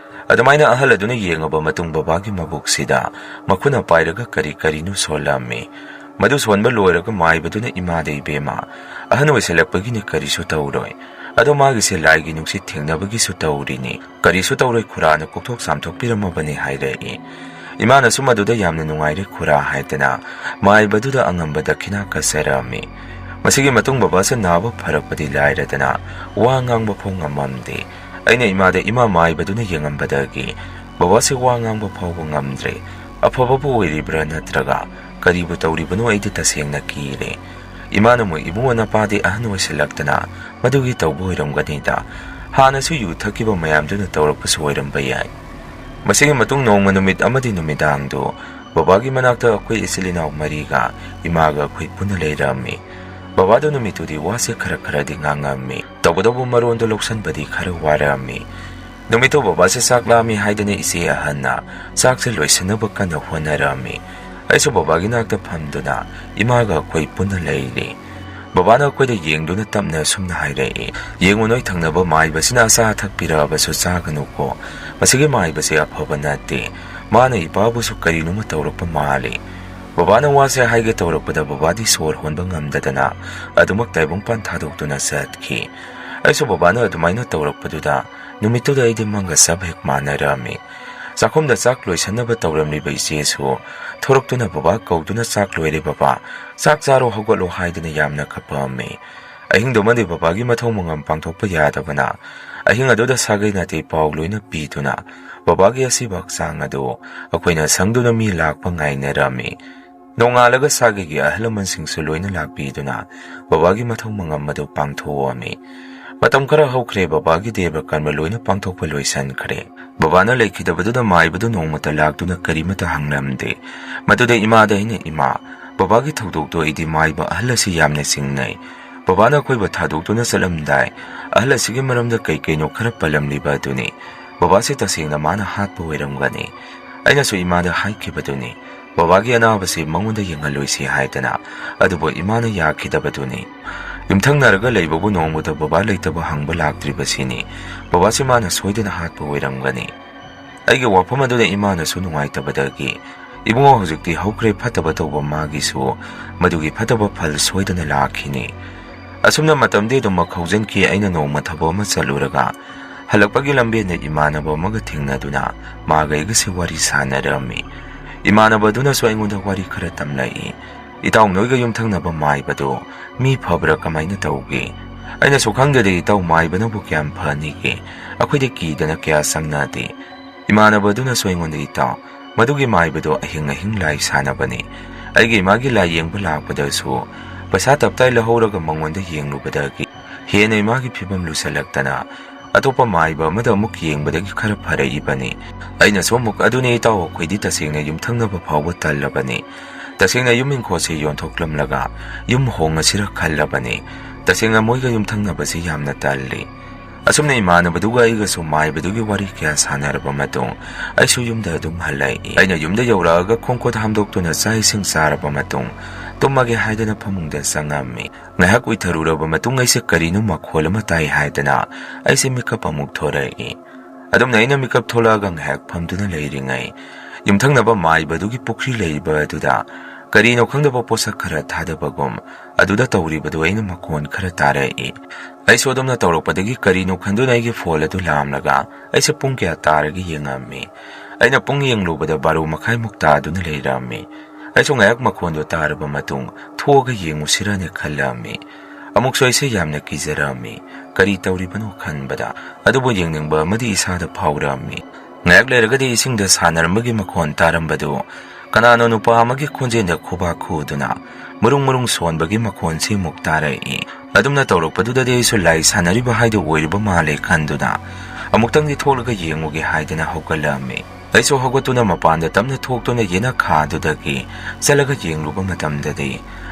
ꯑꯗꯨꯃꯥꯏꯅ ꯑꯍꯜ ꯑꯗꯨꯅ ꯌꯦꯡꯉꯕ ꯃꯇꯨꯡ ꯕꯕꯥꯒꯤ ꯃꯕꯨꯛꯁꯤꯗ ꯃꯈꯨꯠꯅ ꯄꯥꯏꯔꯒ ꯀꯔꯤ ꯀꯔꯤꯅꯣ ꯁꯣꯜꯂꯝꯃꯤ꯫ ꯃꯗꯨ ꯁꯣꯟꯕ ꯂꯣꯏꯔꯒ ꯃꯥꯏꯕꯗꯨꯅ, "ꯏꯃꯥꯗ ꯏꯕꯦꯝꯃ, ꯑꯍꯟ ꯑꯣꯏꯁꯜꯂꯛꯄꯒꯤꯅꯤ, ꯀꯔꯤꯁꯨ ꯇꯧꯔꯣꯏ꯫ ꯑꯗꯣ ꯃꯥꯒꯤꯁꯦ ꯂꯥꯏꯒꯤ ꯅꯨꯡꯁꯤꯠ ꯊꯦꯡꯅꯕꯒꯤꯁꯨ ꯇꯧꯔꯤꯅꯤ꯫ ꯀꯔꯤꯁꯨ ꯇꯧꯔꯣꯏ, ꯈꯨꯔꯥꯅ ꯀꯣꯛꯊꯣꯛ ꯆꯥꯝꯊꯣꯛꯄꯤꯔꯝꯃꯕꯅꯤ," ꯍꯥꯏꯔꯛꯏ꯫ ꯏꯃꯥꯅꯁꯨ ꯃꯗꯨꯗ ꯌꯥꯝꯅ ꯅꯨꯡꯉꯥꯏꯔꯦ ꯈꯨꯔꯥ ꯍꯥꯏꯗꯅ ꯃꯥꯏꯕꯗꯨꯗ ꯑꯉꯝꯕ ꯗꯈꯤꯅꯥ ꯀꯠꯆꯔꯝꯃꯤ꯫ ꯃꯁꯤꯒꯤ ꯃꯇꯨꯡ ꯕꯕꯥꯁꯦ ꯅꯥꯕ ꯐꯔꯛꯄꯗꯤ ꯂꯥꯏꯔꯗꯅ ꯋꯥ ꯉꯥꯡꯕ ꯐꯥꯎ ꯉꯝꯃꯝꯗꯦ꯫ ꯑꯩꯅ ꯏꯃꯥꯗ ꯏꯃꯥ ꯃꯥꯏꯕꯗꯨꯅ ꯌꯦꯡꯉꯝꯕꯗꯒꯤ ꯕꯕꯥꯁꯦ ꯋꯥ ꯉꯥꯡꯕ ꯐꯥꯎꯕ ꯉꯝꯗ꯭ꯔꯦ꯫ ꯑꯐꯕꯕꯨ ꯑꯣꯏꯔꯤꯕ꯭ꯔꯥ ꯅꯠꯇ꯭ꯔꯒ ꯀꯔꯤꯕꯨ ꯇꯧꯔꯤꯕꯅꯣ ꯑꯩꯗꯤ ꯇꯁꯦꯡꯅ ꯀꯤꯔꯦ꯫ ꯏꯃꯥꯅ ꯑꯃꯨꯛ "ꯏꯕꯨꯡꯉꯣ, ꯅꯄꯥꯗꯤ ꯑꯍꯟ ꯑꯣꯏꯁꯤꯜꯂꯛꯇꯅ ꯃꯗꯨꯒꯤ ꯇꯧꯕ ꯑꯣꯏꯔꯝꯒꯅꯤꯗ꯫ ꯍꯥꯟꯅꯁꯨ ꯌꯨ ꯊꯛꯈꯤꯕ ꯃꯌꯥꯝꯗꯨꯅ ꯇꯧꯔꯛꯄꯁꯨ ꯑꯣꯏꯔꯝꯕ ꯌꯥꯏ"꯫ ꯃꯁꯤꯒꯤ ꯃꯇꯨꯡ ꯅꯣꯡꯃ ꯅꯨꯃꯤꯠ ꯑꯃꯗꯤ ꯅꯨꯃꯤꯗꯥꯡꯗꯨ ꯕꯕꯥꯒꯤ ꯃꯅꯥꯛꯇ ꯑꯩꯈꯣꯏ ꯏꯆꯤꯜ ꯏꯅꯥꯎ ꯃꯔꯤꯒ ꯏꯃꯥꯒ ꯑꯩꯈꯣꯏ ꯄꯨꯟꯅ ꯂꯩꯔꯝꯃꯤ꯫ ꯕꯕꯥꯗꯣ ꯅꯨꯃꯤꯠꯇꯨꯗꯤ ꯋꯥꯁꯦ ꯈꯔ ꯈꯔꯗꯤ ꯉꯥꯡꯉꯝꯃꯤ꯫ ꯇꯧꯒꯗꯧꯕ ꯃꯔꯣꯟꯗꯣ ꯂꯧꯁꯟꯕꯗꯤ ꯈꯔ ꯋꯥꯔꯝꯃꯤ꯫ ꯅꯨꯃꯤꯠꯇꯨ ꯕꯕꯥꯁꯦ ꯆꯥꯛ ꯂꯥꯝꯃꯤ ꯍꯥꯏꯗꯅ ꯏꯆꯦ ꯑꯍꯟꯅ ꯆꯥꯛꯁꯦ ꯂꯣꯏꯁꯤꯟꯅꯕ ꯀꯟꯅ ꯍꯣꯠꯅꯔꯝꯃꯤ꯫ ꯑꯩꯁꯨ ꯕꯕꯥꯒꯤ ꯅꯥꯛꯇ ꯐꯝꯗꯨꯅ ꯏꯃꯥꯒ ꯑꯩꯈꯣꯏ ꯄꯨꯟꯅ ꯂꯩꯔꯤ꯫ ꯕꯕꯥꯅ ꯑꯩꯈꯣꯏꯗ ꯌꯦꯡꯗꯨꯅ ꯇꯞꯅ ꯑꯁꯨꯝꯅ ꯍꯥꯏꯔꯛꯏ, "ꯌꯦꯡꯉꯨ, ꯅꯣꯏ ꯊꯪꯅꯕ ꯃꯥꯏꯕꯁꯤꯅ ꯑꯆꯥ ꯑꯊꯛ ꯄꯤꯔꯛꯑꯕꯁꯨ ꯆꯥꯒꯅꯨꯀꯣ꯫ ꯃꯁꯤꯒꯤ ꯃꯥꯏꯕꯁꯦ ꯑꯐꯕ ꯅꯠꯇꯦ꯫ ꯃꯥꯅ ꯏꯄꯥꯕꯨꯁꯨ ꯀꯔꯤꯅꯣꯃ ꯇꯧꯔꯛꯄ ꯃꯥꯜꯂꯤ"꯫ ꯕꯕꯥꯅ ꯋꯥꯁꯦ ꯍꯥꯏꯒꯦ ꯇꯧꯔꯛꯄꯗ ꯕꯕꯥꯗꯤ ꯁꯣꯔ ꯍꯣꯟꯕ ꯉꯝꯗꯗꯅ ꯑꯗꯨꯃꯛ ꯇꯥꯏꯕꯪꯄꯥꯟ ꯊꯥꯗꯣꯛꯇꯨꯅ ꯆꯠꯈꯤ꯫ ꯑꯩꯁꯨ ꯕꯕꯥꯅ ꯑꯗꯨꯃꯥꯏꯅ ꯇꯧꯔꯛꯄꯗꯨꯗ ꯅꯨꯃꯤꯠꯇꯨꯗ ꯑꯩꯗꯤ ꯃꯪꯒ ꯆꯞ ꯍꯦꯛ ꯃꯥꯟꯅꯔꯝꯃꯤ꯫ ꯆꯥꯛꯈꯨꯝꯗ ꯆꯥꯛ ꯂꯣꯏꯁꯟꯅꯕ ꯇꯧꯔꯝꯂꯤꯕ ꯏꯆꯦꯁꯨ ꯊꯣꯔꯛꯇꯨꯅ ꯕꯕꯥ ꯀꯧꯗꯨꯅ "ꯆꯥꯛ ꯂꯣꯏꯔꯦ ꯕꯕꯥ, ꯆꯥꯛ ꯆꯥꯔꯣ, ꯍꯧꯒꯠꯂꯣ" ꯍꯥꯏꯗꯅ ꯌꯥꯝꯅ ꯀꯞꯄꯝꯃꯤ꯫ ꯑꯍꯤꯡꯗꯨꯃꯗꯤ ꯕꯕꯥꯒꯤ ꯃꯊꯧ ꯃꯉꯝ ꯄꯥꯡꯊꯣꯛꯄ ꯌꯥꯗꯕꯅ ꯑꯍꯤꯡ ꯑꯗꯨꯗ ꯁꯥꯒꯩ ꯅꯥꯇꯩ ꯄꯥꯎ ꯂꯣꯏꯅ ꯄꯤꯗꯨꯅ ꯕꯕꯥꯒꯤ ꯑꯁꯤꯕ ꯍꯛꯆꯥꯡ ꯑꯗꯨ ꯑꯩꯈꯣꯏꯅ ꯁꯪꯗꯨꯅ ꯃꯤ ꯂꯥꯛꯄ ꯉꯥꯏꯅꯔꯝꯃꯤ꯫ ꯅꯣꯡꯉꯥꯜꯂꯒ ꯁꯥꯒꯩꯒꯤ ꯑꯍꯜ ꯂꯃꯟꯁꯤꯡꯁꯨ ꯂꯣꯏꯅ ꯂꯥꯛꯄꯤꯗꯨꯅ ꯕꯕꯥꯒꯤ ꯃꯊꯧ ꯃꯉꯝ ꯑꯗꯨ ꯄꯥꯡꯊꯣꯛꯑꯝꯃꯤ꯫ ꯃꯇꯝ ꯈꯔ ꯍꯧꯈ꯭ꯔꯦ, ꯕꯕꯥꯒꯤ ꯗꯦꯕ ꯀꯔꯃ ꯂꯣꯏꯅ ꯄꯥꯡꯊꯣꯛꯄ ꯂꯣꯏꯁꯤꯟꯈ꯭ꯔꯦ꯫ ꯕꯕꯥꯅ ꯂꯩꯈꯤꯗꯕꯗꯨꯗ ꯃꯥꯏꯕꯗꯨ ꯅꯣꯡꯃꯇ ꯂꯥꯛꯇꯨꯅ ꯀꯔꯤꯃꯇ ꯍꯪꯂꯝꯗꯦ꯫ ꯃꯗꯨꯗ ꯏꯃꯥꯗ ꯑꯩꯅ, "ꯏꯃꯥ, ꯕꯕꯥꯒꯤ ꯊꯧꯗꯣꯛꯇꯣ ꯑꯩꯗꯤ ꯃꯥꯏꯕ ꯑꯍꯜ ꯑꯁꯤ ꯌꯥꯝꯅ ꯆꯤꯡꯅꯩ꯫ ꯕꯕꯥꯅ ꯑꯩꯈꯣꯏꯕꯨ ꯊꯥꯗꯣꯛꯇꯨꯅ ꯆꯠꯂꯝꯗꯥꯏ ꯑꯍꯜ ꯑꯁꯤꯒꯤ ꯃꯔꯝꯗ ꯀꯩ ꯀꯩꯅꯣ ꯈꯔ ꯄꯜꯂꯝꯂꯤꯕ ꯑꯗꯨꯅꯤ꯫ ꯕꯕꯥꯁꯦ ꯇꯁꯦꯡꯅ ꯃꯥꯅ ꯍꯥꯠꯄ ꯑꯣꯏꯔꯝꯒꯅꯤ"꯫ ꯑꯩꯅꯁꯨ ꯏꯃꯥꯗ ꯍꯥꯏꯈꯤꯕꯗꯨꯅꯤ, "ꯕꯕꯥꯒꯤ ꯑꯅꯥꯕꯁꯤ ꯃꯉꯣꯟꯗ ꯌꯦꯡꯍꯜꯂꯣꯏꯁꯤ" ꯍꯥꯏꯗꯅ꯫ ꯑꯗꯨꯕꯨ ꯏꯃꯥꯅ ꯌꯥꯈꯤꯗꯕꯗꯨꯅꯤ꯫ ꯌꯨꯝꯊꯪꯅꯔꯒ ꯂꯩꯕꯕꯨ ꯅꯣꯡꯃꯇ ꯕꯕꯥ ꯂꯩꯇꯕ ꯍꯪꯕ ꯂꯥꯛꯇ꯭ꯔꯤꯕꯁꯤꯅꯤ꯫ ꯕꯕꯥꯁꯤ ꯃꯥꯅ ꯁꯣꯏꯗꯅ ꯍꯥꯠꯄ ꯑꯣꯏꯔꯝꯒꯅꯤ꯫ ꯑꯩꯒꯤ ꯋꯥꯐꯝ ꯑꯗꯨꯗ ꯏꯃꯥꯅꯁꯨ ꯅꯨꯡꯉꯥꯏꯇꯕꯗꯒꯤ, "ꯏꯕꯨꯡꯉꯣ, ꯍꯧꯖꯤꯛꯇꯤ ꯍꯧꯈ꯭ꯔꯦ ꯐꯠꯇꯕ ꯇꯧꯕ ꯃꯥꯒꯤꯁꯨ, ꯃꯗꯨꯒꯤ ꯐꯠꯇꯕ ꯐꯜ ꯁꯣꯏꯗꯅ ꯂꯥꯛꯈꯤꯅꯤ"꯫ ꯑꯁꯨꯝꯅ ꯃꯇꯝꯗꯤ ꯑꯗꯨꯃꯛ ꯍꯧꯖꯤꯟꯈꯤ꯫ ꯑꯩꯅ ꯅꯣꯡꯃ ꯊꯕꯛ ꯑꯃ ꯆꯠꯂꯨꯔꯒ ꯍꯜꯂꯛꯄꯒꯤ ꯂꯝꯕꯦꯟꯗ ꯏꯃꯥꯟꯅꯕ ꯑꯃꯒ ꯊꯦꯡꯅꯗꯨꯅ ꯃꯥꯒ ꯑꯩꯒꯁꯦ ꯋꯥꯔꯤ ꯁꯥꯟꯅꯔꯝꯃꯤ꯫ ꯏꯃꯥꯟꯅꯕ ꯑꯗꯨꯅꯁꯨ ꯑꯩꯉꯣꯟꯗ ꯋꯥꯔꯤ ꯈꯔ ꯇꯝꯂꯛꯏ꯫ "ꯏꯇꯥꯎ, ꯅꯣꯏꯒ ꯌꯨꯝꯊꯪꯅꯕ ꯃꯥꯏꯕꯗꯣ ꯃꯤ ꯐꯕ꯭ꯔꯥ ꯀꯃꯥꯏꯅ ꯇꯧꯒꯦ?" ꯑꯩꯅꯁꯨ, "ꯈꯪꯗꯦꯗ ꯏꯇꯥꯎ, ꯃꯥꯏꯕꯅꯕꯨ ꯀꯌꯥꯝ ꯐꯅꯤꯒꯦ? ꯑꯩꯈꯣꯏꯗꯤ ꯀꯤꯗꯅ ꯀꯌꯥ ꯆꯪꯅꯗꯦ꯫" ꯏꯃꯥꯟꯅꯕꯗꯨꯅꯁꯨ ꯑꯩꯉꯣꯟꯗ, "ꯏꯇꯥꯎ, ꯃꯗꯨꯒꯤ ꯃꯥꯏꯕꯗꯣ ꯑꯍꯤꯡ ꯑꯍꯤꯡ ꯂꯥꯏ ꯁꯥꯟꯅꯕꯅꯤ꯫ ꯑꯩꯒꯤ ꯏꯃꯥꯒꯤ ꯂꯥꯏ ꯌꯦꯡꯕ ꯂꯥꯛꯄꯗꯁꯨ ꯄꯩꯁꯥ ꯇꯞꯇꯥꯏ ꯂꯧꯍꯧꯔꯒ ꯃꯉꯣꯟꯗ ꯌꯦꯡꯂꯨꯕꯗꯒꯤ ꯍꯦꯟꯅ ꯏꯃꯥꯒꯤ ꯐꯤꯕꯝ ꯂꯨꯁꯜꯂꯛꯇꯅ ꯑꯇꯣꯞꯄ ꯃꯥꯏꯕ ꯑꯃꯗ ꯑꯃꯨꯛ ꯌꯦꯡꯕꯗꯒꯤ ꯈꯔ ꯐꯔꯛꯏꯕꯅꯤ꯫" ꯑꯩꯅꯁꯨ ꯑꯃꯨꯛ, "ꯑꯗꯨꯅꯦ ꯏꯇꯥꯎ, ꯑꯩꯈꯣꯏꯗꯤ ꯇꯁꯦꯡꯅ ꯌꯨꯝꯊꯪꯅꯕ ꯐꯥꯎꯕ ꯇꯜꯂꯕꯅꯤ꯫ ꯇꯁꯦꯡꯅ ꯌꯨꯝ ꯏꯪꯈꯣꯜꯁꯦ ꯌꯣꯟꯊꯣꯛꯂꯝꯂꯒ ꯌꯨꯝ ꯍꯣꯡꯉꯁꯤꯔ ꯈꯜꯂꯕꯅꯤ꯫ ꯇꯁꯦꯡꯅ ꯃꯣꯏꯒ ꯌꯨꯝꯊꯪꯅꯕꯁꯤ ꯌꯥꯝꯅ ꯇꯜꯂꯤ꯫" ꯑꯁꯨꯝꯅ ꯏꯃꯥꯟꯅꯕꯗꯨꯒ ꯑꯩꯒꯁꯨ ꯃꯥꯏꯕꯗꯨꯒꯤ ꯋꯥꯔꯤ ꯀꯌꯥ ꯁꯥꯟꯅꯔꯕ ꯃꯇꯨꯡ, ꯑꯩꯁꯨ ꯌꯨꯝꯗ ꯑꯗꯨꯝ ꯍꯜꯂꯛꯏ꯫ ꯑꯩꯅ ꯌꯨꯝꯗ ꯌꯧꯔꯛꯑꯒ ꯈꯣꯡꯈꯨꯠ ꯍꯥꯝꯗꯣꯛꯇꯨꯅ ꯆꯥꯛ ꯏꯁꯤꯡ ꯆꯥꯔꯕ ꯃꯇꯨꯡ, ꯇꯨꯝꯃꯒꯦ ꯍꯥꯏꯗꯅ ꯐꯃꯨꯡꯗ ꯆꯪꯉꯝꯃꯤ꯫ ꯉꯥꯏꯍꯥꯛ ꯎꯏꯊꯔꯨꯔꯕ ꯃꯇꯨꯡ, ꯑꯩꯁꯦ ꯀꯔꯤꯅꯣ ꯃꯈꯣꯜ ꯑꯃ ꯇꯥꯏ ꯍꯥꯏꯗꯅ ꯑꯩꯁꯦ ꯃꯤꯀꯞ ꯑꯃꯨꯛ ꯊꯣꯔꯛꯏ꯫ ꯑꯗꯨꯝꯅ ꯑꯩꯅ ꯃꯤꯀꯞ ꯊꯣꯛꯂꯛꯑꯒ ꯉꯥꯏꯍꯥꯛ ꯐꯝꯗꯨꯅ ꯂꯩꯔꯤꯉꯩ, ꯌꯨꯝꯊꯪꯅꯕ ꯃꯥꯏꯕꯗꯨꯒꯤ ꯄꯨꯈ꯭ꯔꯤ ꯂꯩꯔꯤꯕ ꯑꯗꯨꯗ ꯀꯔꯤꯅꯣ ꯈꯪꯗꯕ ꯄꯣꯠꯁꯛ ꯈꯔ ꯊꯥꯗꯕꯒꯨꯝ ꯑꯗꯨꯗ ꯇꯧꯔꯤꯕꯗꯨ ꯑꯩꯅ ꯃꯈꯣꯟ ꯈꯔ ꯇꯥꯔꯛꯏ꯫ ꯑꯩꯁꯨ ꯑꯗꯨꯝꯅ ꯇꯧꯔꯛꯄꯗꯒꯤ ꯀꯔꯤꯅꯣ ꯈꯟꯗꯨꯅ ꯑꯩꯒꯤ ꯐꯣꯟ ꯑꯗꯨ ꯂꯥꯝꯂꯒ ꯑꯩꯁꯦ ꯄꯨꯡ ꯀꯌꯥ ꯇꯥꯔꯒꯦ ꯌꯦꯡꯉꯝꯃꯤ꯫ ꯑꯩꯅ ꯄꯨꯡ ꯌꯦꯡꯂꯨꯕꯗ ꯕꯥꯔꯣ ꯃꯈꯥꯏꯃꯨꯛ ꯇꯥꯗꯨꯅ ꯂꯩꯔꯝꯃꯤ꯫ ꯑꯩꯁꯨ ꯉꯥꯏꯍꯥꯛ ꯃꯈꯣꯟꯗꯣ ꯇꯥꯔꯕ ꯃꯇꯨꯡ ꯊꯣꯛꯑꯒ ꯌꯦꯡꯉꯨꯁꯤꯔꯅ ꯈꯜꯂꯝꯃꯤ꯫ ꯑꯃꯨꯛꯁꯨ ꯑꯩꯁꯦ ꯌꯥꯝꯅ ꯀꯤꯖꯔꯝꯃꯤ꯫ ꯀꯔꯤ ꯇꯧꯔꯤꯕꯅꯣ ꯈꯟꯕꯗ ꯑꯗꯨꯕꯨ ꯌꯦꯡꯅꯤꯡꯕ ꯑꯃꯗꯤ ꯏꯁꯥꯗ ꯐꯥꯎꯔꯛꯑꯝꯃꯤ꯫ ꯉꯥꯏꯍꯥꯛ ꯂꯩꯔꯒꯗꯤ ꯏꯁꯤꯡꯗ ꯁꯥꯟꯅꯔꯝꯕꯒꯤ ꯃꯈꯣꯟ ꯇꯥꯔꯝꯕꯗꯨ ꯀꯅꯥꯅꯣ ꯅꯨꯄꯥ ꯑꯃꯒꯤ ꯈꯣꯟꯖꯦꯜꯗ ꯈꯨꯕꯥꯛ ꯈꯨꯗꯨꯅ ꯃꯔꯨꯡ ꯃꯔꯨꯡ ꯁꯣꯟꯕꯒꯤ ꯃꯈꯣꯟꯁꯤ ꯑꯃꯨꯛ ꯇꯥꯔꯛꯏ꯫ ꯑꯗꯨꯝꯅ ꯇꯧꯔꯛꯄꯗꯨꯗꯗꯤ ꯑꯩꯁꯨ ꯂꯥꯏ ꯁꯥꯟꯅꯔꯤꯕ ꯍꯥꯏꯗꯨ ꯑꯣꯏꯔꯤꯕ ꯃꯥꯜꯂꯦ ꯈꯟꯗꯨꯅ ꯑꯃꯨꯛꯇꯪꯗꯤ ꯊꯣꯛꯂꯒ ꯌꯦꯡꯉꯨꯒꯦ ꯍꯥꯏꯗꯅ ꯍꯧꯒꯠꯂꯛꯑꯝꯃꯤ꯫ ꯑꯩꯁꯨ ꯍꯧꯒꯠꯇꯨꯅ ꯃꯄꯥꯟꯗ ꯇꯞꯅ ꯊꯣꯛꯇꯨꯅ ꯌꯦꯅꯈꯥꯗꯨꯗꯒꯤ ꯆꯠꯂꯒ ꯌꯦꯡꯂꯨꯕ ꯃꯇꯝꯗꯗꯤ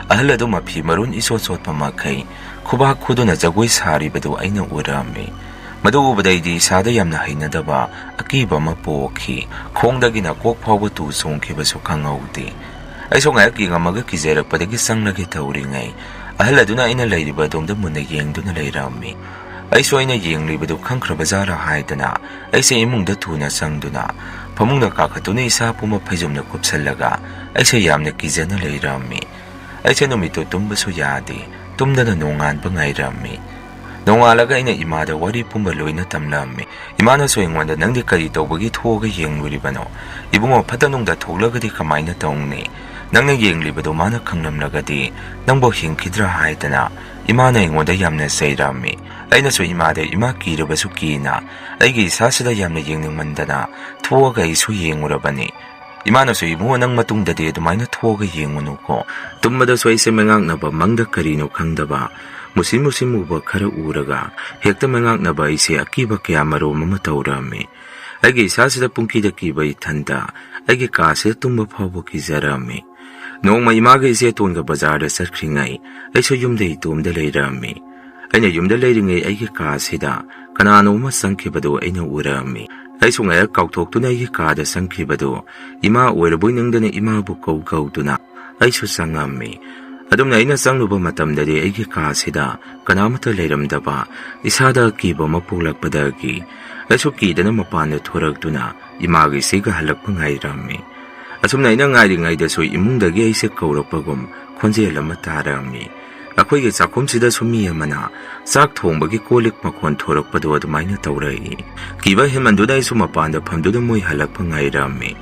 ꯑꯍꯜ ꯑꯗꯨ ꯃꯐꯤ ꯃꯔꯣꯟ ꯏꯆꯣꯠ ꯆꯣꯠꯄ ꯃꯈꯩ ꯈꯨꯕꯥꯛ ꯈꯨꯗꯨꯅ ꯖꯒꯣꯏ ꯁꯥꯔꯤꯕꯗꯨ ꯑꯩꯅ ꯎꯔꯝꯃꯤ꯫ ꯃꯗꯨ ꯎꯕꯗ ꯑꯩꯗꯤ ꯏꯁꯥꯗ ꯌꯥꯝꯅ ꯍꯩꯅꯗꯕ ꯑꯀꯤꯕ ꯑꯃ ꯄꯣꯛꯈꯤ꯫ ꯈꯣꯡꯗꯒꯤꯅ ꯀꯣꯛ ꯐꯥꯎꯕ ꯇꯨ ꯆꯣꯡꯈꯤꯕꯁꯨ ꯈꯪꯍꯧꯗꯦ꯫ ꯑꯩꯁꯨ ꯉꯥꯏꯍꯥꯛ ꯌꯦꯡꯉꯝꯃꯒ ꯀꯤꯖꯔꯛꯄꯗꯒꯤ ꯆꯪꯂꯒꯦ ꯇꯧꯔꯤꯉꯩ, ꯑꯍꯜ ꯑꯗꯨꯅ ꯑꯩꯅ ꯂꯩꯔꯤꯕ ꯑꯗꯣꯝꯗ ꯃꯨꯟꯅ ꯌꯦꯡꯗꯨꯅ ꯂꯩꯔꯝꯃꯤ꯫ ꯑꯩꯁꯨ ꯑꯩꯅ ꯌꯦꯡꯂꯤꯕꯗꯨ ꯈꯪꯈ꯭ꯔꯕ ꯖꯥꯠꯂꯥ ꯍꯥꯏꯗꯅ ꯑꯩꯁꯦ ꯏꯃꯨꯡꯗ ꯊꯨꯅ ꯆꯪꯗꯨꯅ ꯐꯃꯨꯡꯗ ꯀꯥꯈꯠꯇꯨꯅ ꯏꯁꯥ ꯄꯨꯝꯕ ꯐꯩꯖꯨꯝꯅ ꯀꯨꯞꯁꯜꯂꯒ ꯑꯩꯁꯦ ꯌꯥꯝꯅ ꯀꯤꯖꯅ ꯂꯩꯔꯝꯃꯤ꯫ ꯑꯩꯁꯦ ꯅꯨꯃꯤꯠꯇꯨ ꯇꯨꯝꯕꯁꯨ ꯌꯥꯗꯦ, ꯇꯨꯝꯗꯅ ꯅꯣꯡꯉꯥꯟꯕ ꯉꯥꯏꯔꯝꯃꯤ꯫ ꯅꯣꯡꯉꯥꯜꯂꯒ ꯑꯩꯅ ꯏꯃꯥꯗ ꯋꯥꯔꯤ ꯄꯨꯝꯕ ꯂꯣꯏꯅ ꯇꯝꯂꯝꯃꯤ꯫ ꯏꯃꯥꯅꯁꯨ ꯑꯩꯉꯣꯟꯗ, "ꯅꯪꯗꯤ ꯀꯔꯤ ꯇꯧꯕꯒꯤ ꯊꯣꯛꯑꯒ ꯌꯦꯡꯂꯨꯔꯤꯕꯅꯣ? ꯏꯕꯨꯡꯉꯣ, ꯐꯠꯇ ꯅꯨꯡꯗ ꯊꯣꯛꯂꯒꯗꯤ ꯀꯃꯥꯏꯅ ꯇꯧꯅꯤ? ꯅꯪꯅ ꯌꯦꯡꯂꯤꯕꯗꯣ ꯃꯥꯅ ꯈꯪꯂꯝꯂꯒꯗꯤ ꯅꯪꯕꯨ ꯍꯤꯡꯈꯤꯗ꯭ꯔꯥ?" ꯍꯥꯏꯗꯅ ꯏꯃꯥꯅ ꯑꯩꯉꯣꯟꯗ ꯌꯥꯝꯅ ꯆꯩꯔꯝꯃꯤ꯫ ꯑꯩꯅꯁꯨ ꯏꯃꯥꯗ, "ꯏꯃꯥ, ꯀꯤꯔꯕꯁꯨ ꯀꯤꯅ ꯑꯩꯒꯤ ꯏꯁꯥꯁꯤꯗ ꯌꯥꯝꯅ ꯌꯦꯡꯅꯤꯡꯃꯟꯗꯅ ꯊꯣꯛꯑꯒ ꯑꯩꯁꯨ ꯌꯦꯡꯉꯨꯔꯕꯅꯤ꯫" ꯏꯃꯥꯅꯁꯨ, "ꯏꯕꯨꯡꯉꯣ, ꯅꯪ ꯃꯇꯨꯡꯗꯗꯤ ꯑꯗꯨꯃꯥꯏꯅ ꯊꯣꯛꯑꯒ ꯌꯦꯡꯉꯨꯅꯨꯀꯣ꯫" ꯇꯨꯝꯕꯗꯁꯨ ꯑꯩꯁꯦ ꯃꯩꯉꯥꯛꯅꯕ ꯃꯪꯗ ꯀꯔꯤꯅꯣ ꯈꯪꯗꯕ ꯃꯨꯁꯤꯟ ꯃꯨꯁꯤꯟ ꯃꯨꯕ ꯈꯔ ꯎꯔꯒ ꯍꯦꯛꯇ ꯃꯩꯉꯥꯛꯅꯕ ꯑꯩꯁꯦ ꯑꯀꯤꯕ ꯀꯌꯥ ꯃꯔꯨꯝ ꯑꯃ ꯇꯧꯔꯝꯃꯤ꯫ ꯑꯩꯒꯤ ꯏꯁꯥꯁꯤꯗ ꯄꯨꯡꯀꯤꯗ ꯀꯤꯕ ꯏꯊꯟꯇ ꯑꯩꯒꯤ ꯀꯥꯁꯤꯗ ꯇꯨꯝꯕ ꯐꯥꯎꯕ ꯀꯤꯖꯔꯝꯃꯤ꯫ ꯅꯣꯡꯃ ꯏꯃꯥꯒ ꯏꯆꯦꯇꯣꯟꯒ ꯕꯖꯥꯔꯗ ꯆꯠꯈ꯭ꯔꯤꯉꯩ ꯑꯩꯁꯨ ꯌꯨꯝꯗ ꯏꯇꯣꯝꯗ ꯂꯩꯔꯝꯃꯤ꯫ ꯑꯩꯅ ꯌꯨꯝꯗ ꯂꯩꯔꯤꯉꯩ ꯑꯩꯒꯤ ꯀꯥꯁꯤꯗ ꯀꯅꯥꯅꯣ ꯑꯃ ꯆꯪꯈꯤꯕꯗꯨ ꯑꯩꯅ ꯎꯔꯝꯃꯤ꯫ ꯑꯩꯁꯨ ꯉꯥꯏꯍꯥꯛ ꯀꯥꯎꯊꯣꯛꯇꯨꯅ ꯑꯩꯒꯤ ꯀꯥꯗ ꯆꯪꯈꯤꯕꯗꯨ ꯏꯃꯥ ꯑꯣꯏꯔꯕꯣꯏ ꯅꯤꯡꯗꯅ ꯏꯃꯥꯕꯨ ꯀꯧ ꯀꯧꯗꯨꯅ ꯑꯩꯁꯨ ꯆꯪꯉꯝꯃꯤ꯫ ꯑꯗꯨꯝꯅ ꯑꯩꯅ ꯆꯪꯂꯨꯕ ꯃꯇꯝꯗꯗꯤ ꯑꯩꯒꯤ ꯀꯥꯁꯤꯗ ꯀꯅꯥꯃꯠꯇ ꯂꯩꯔꯝꯗꯕ, ꯏꯁꯥꯗ ꯑꯀꯤꯕ ꯑꯃ ꯄꯣꯛꯂꯛꯄꯗꯒꯤ ꯑꯩꯁꯨ ꯀꯤꯗꯅ ꯃꯄꯥꯟꯗ ꯊꯣꯔꯛꯇꯨꯅ ꯏꯃꯥꯒ ꯏꯆꯦꯒ ꯍꯜꯂꯛꯄ ꯉꯥꯏꯔꯝꯃꯤ꯫ ꯑꯁꯨꯝꯅ ꯑꯩꯅ ꯉꯥꯏꯔꯤꯉꯩꯗꯁꯨ ꯏꯃꯨꯡꯗꯒꯤ ꯑꯩꯁꯦ ꯀꯧꯔꯛꯄꯒꯨꯝ ꯈꯣꯟꯖꯦꯜ ꯑꯃ ꯇꯥꯔꯝꯃꯤ꯫ ꯑꯩꯈꯣꯏꯒꯤ ꯆꯥꯛꯈꯨꯝꯁꯤꯗꯁꯨ ꯃꯤ ꯑꯃꯅ ꯆꯥꯛ ꯊꯣꯡꯕꯒꯤ ꯀꯣꯜ ꯂꯤꯛ ꯃꯈꯣꯟ ꯊꯣꯔꯛꯄꯗꯣ ꯑꯗꯨꯃꯥꯏꯅ ꯇꯧꯔꯛꯏ꯫ ꯀꯤꯕ ꯍꯦꯟꯃꯟꯗꯨꯅ ꯑꯩꯁꯨ ꯃꯄꯥꯟꯗ ꯐꯝꯗꯨꯅ ꯃꯣꯏ ꯍꯜꯂꯛꯄ ꯉꯥꯏꯔꯝꯃꯤ꯫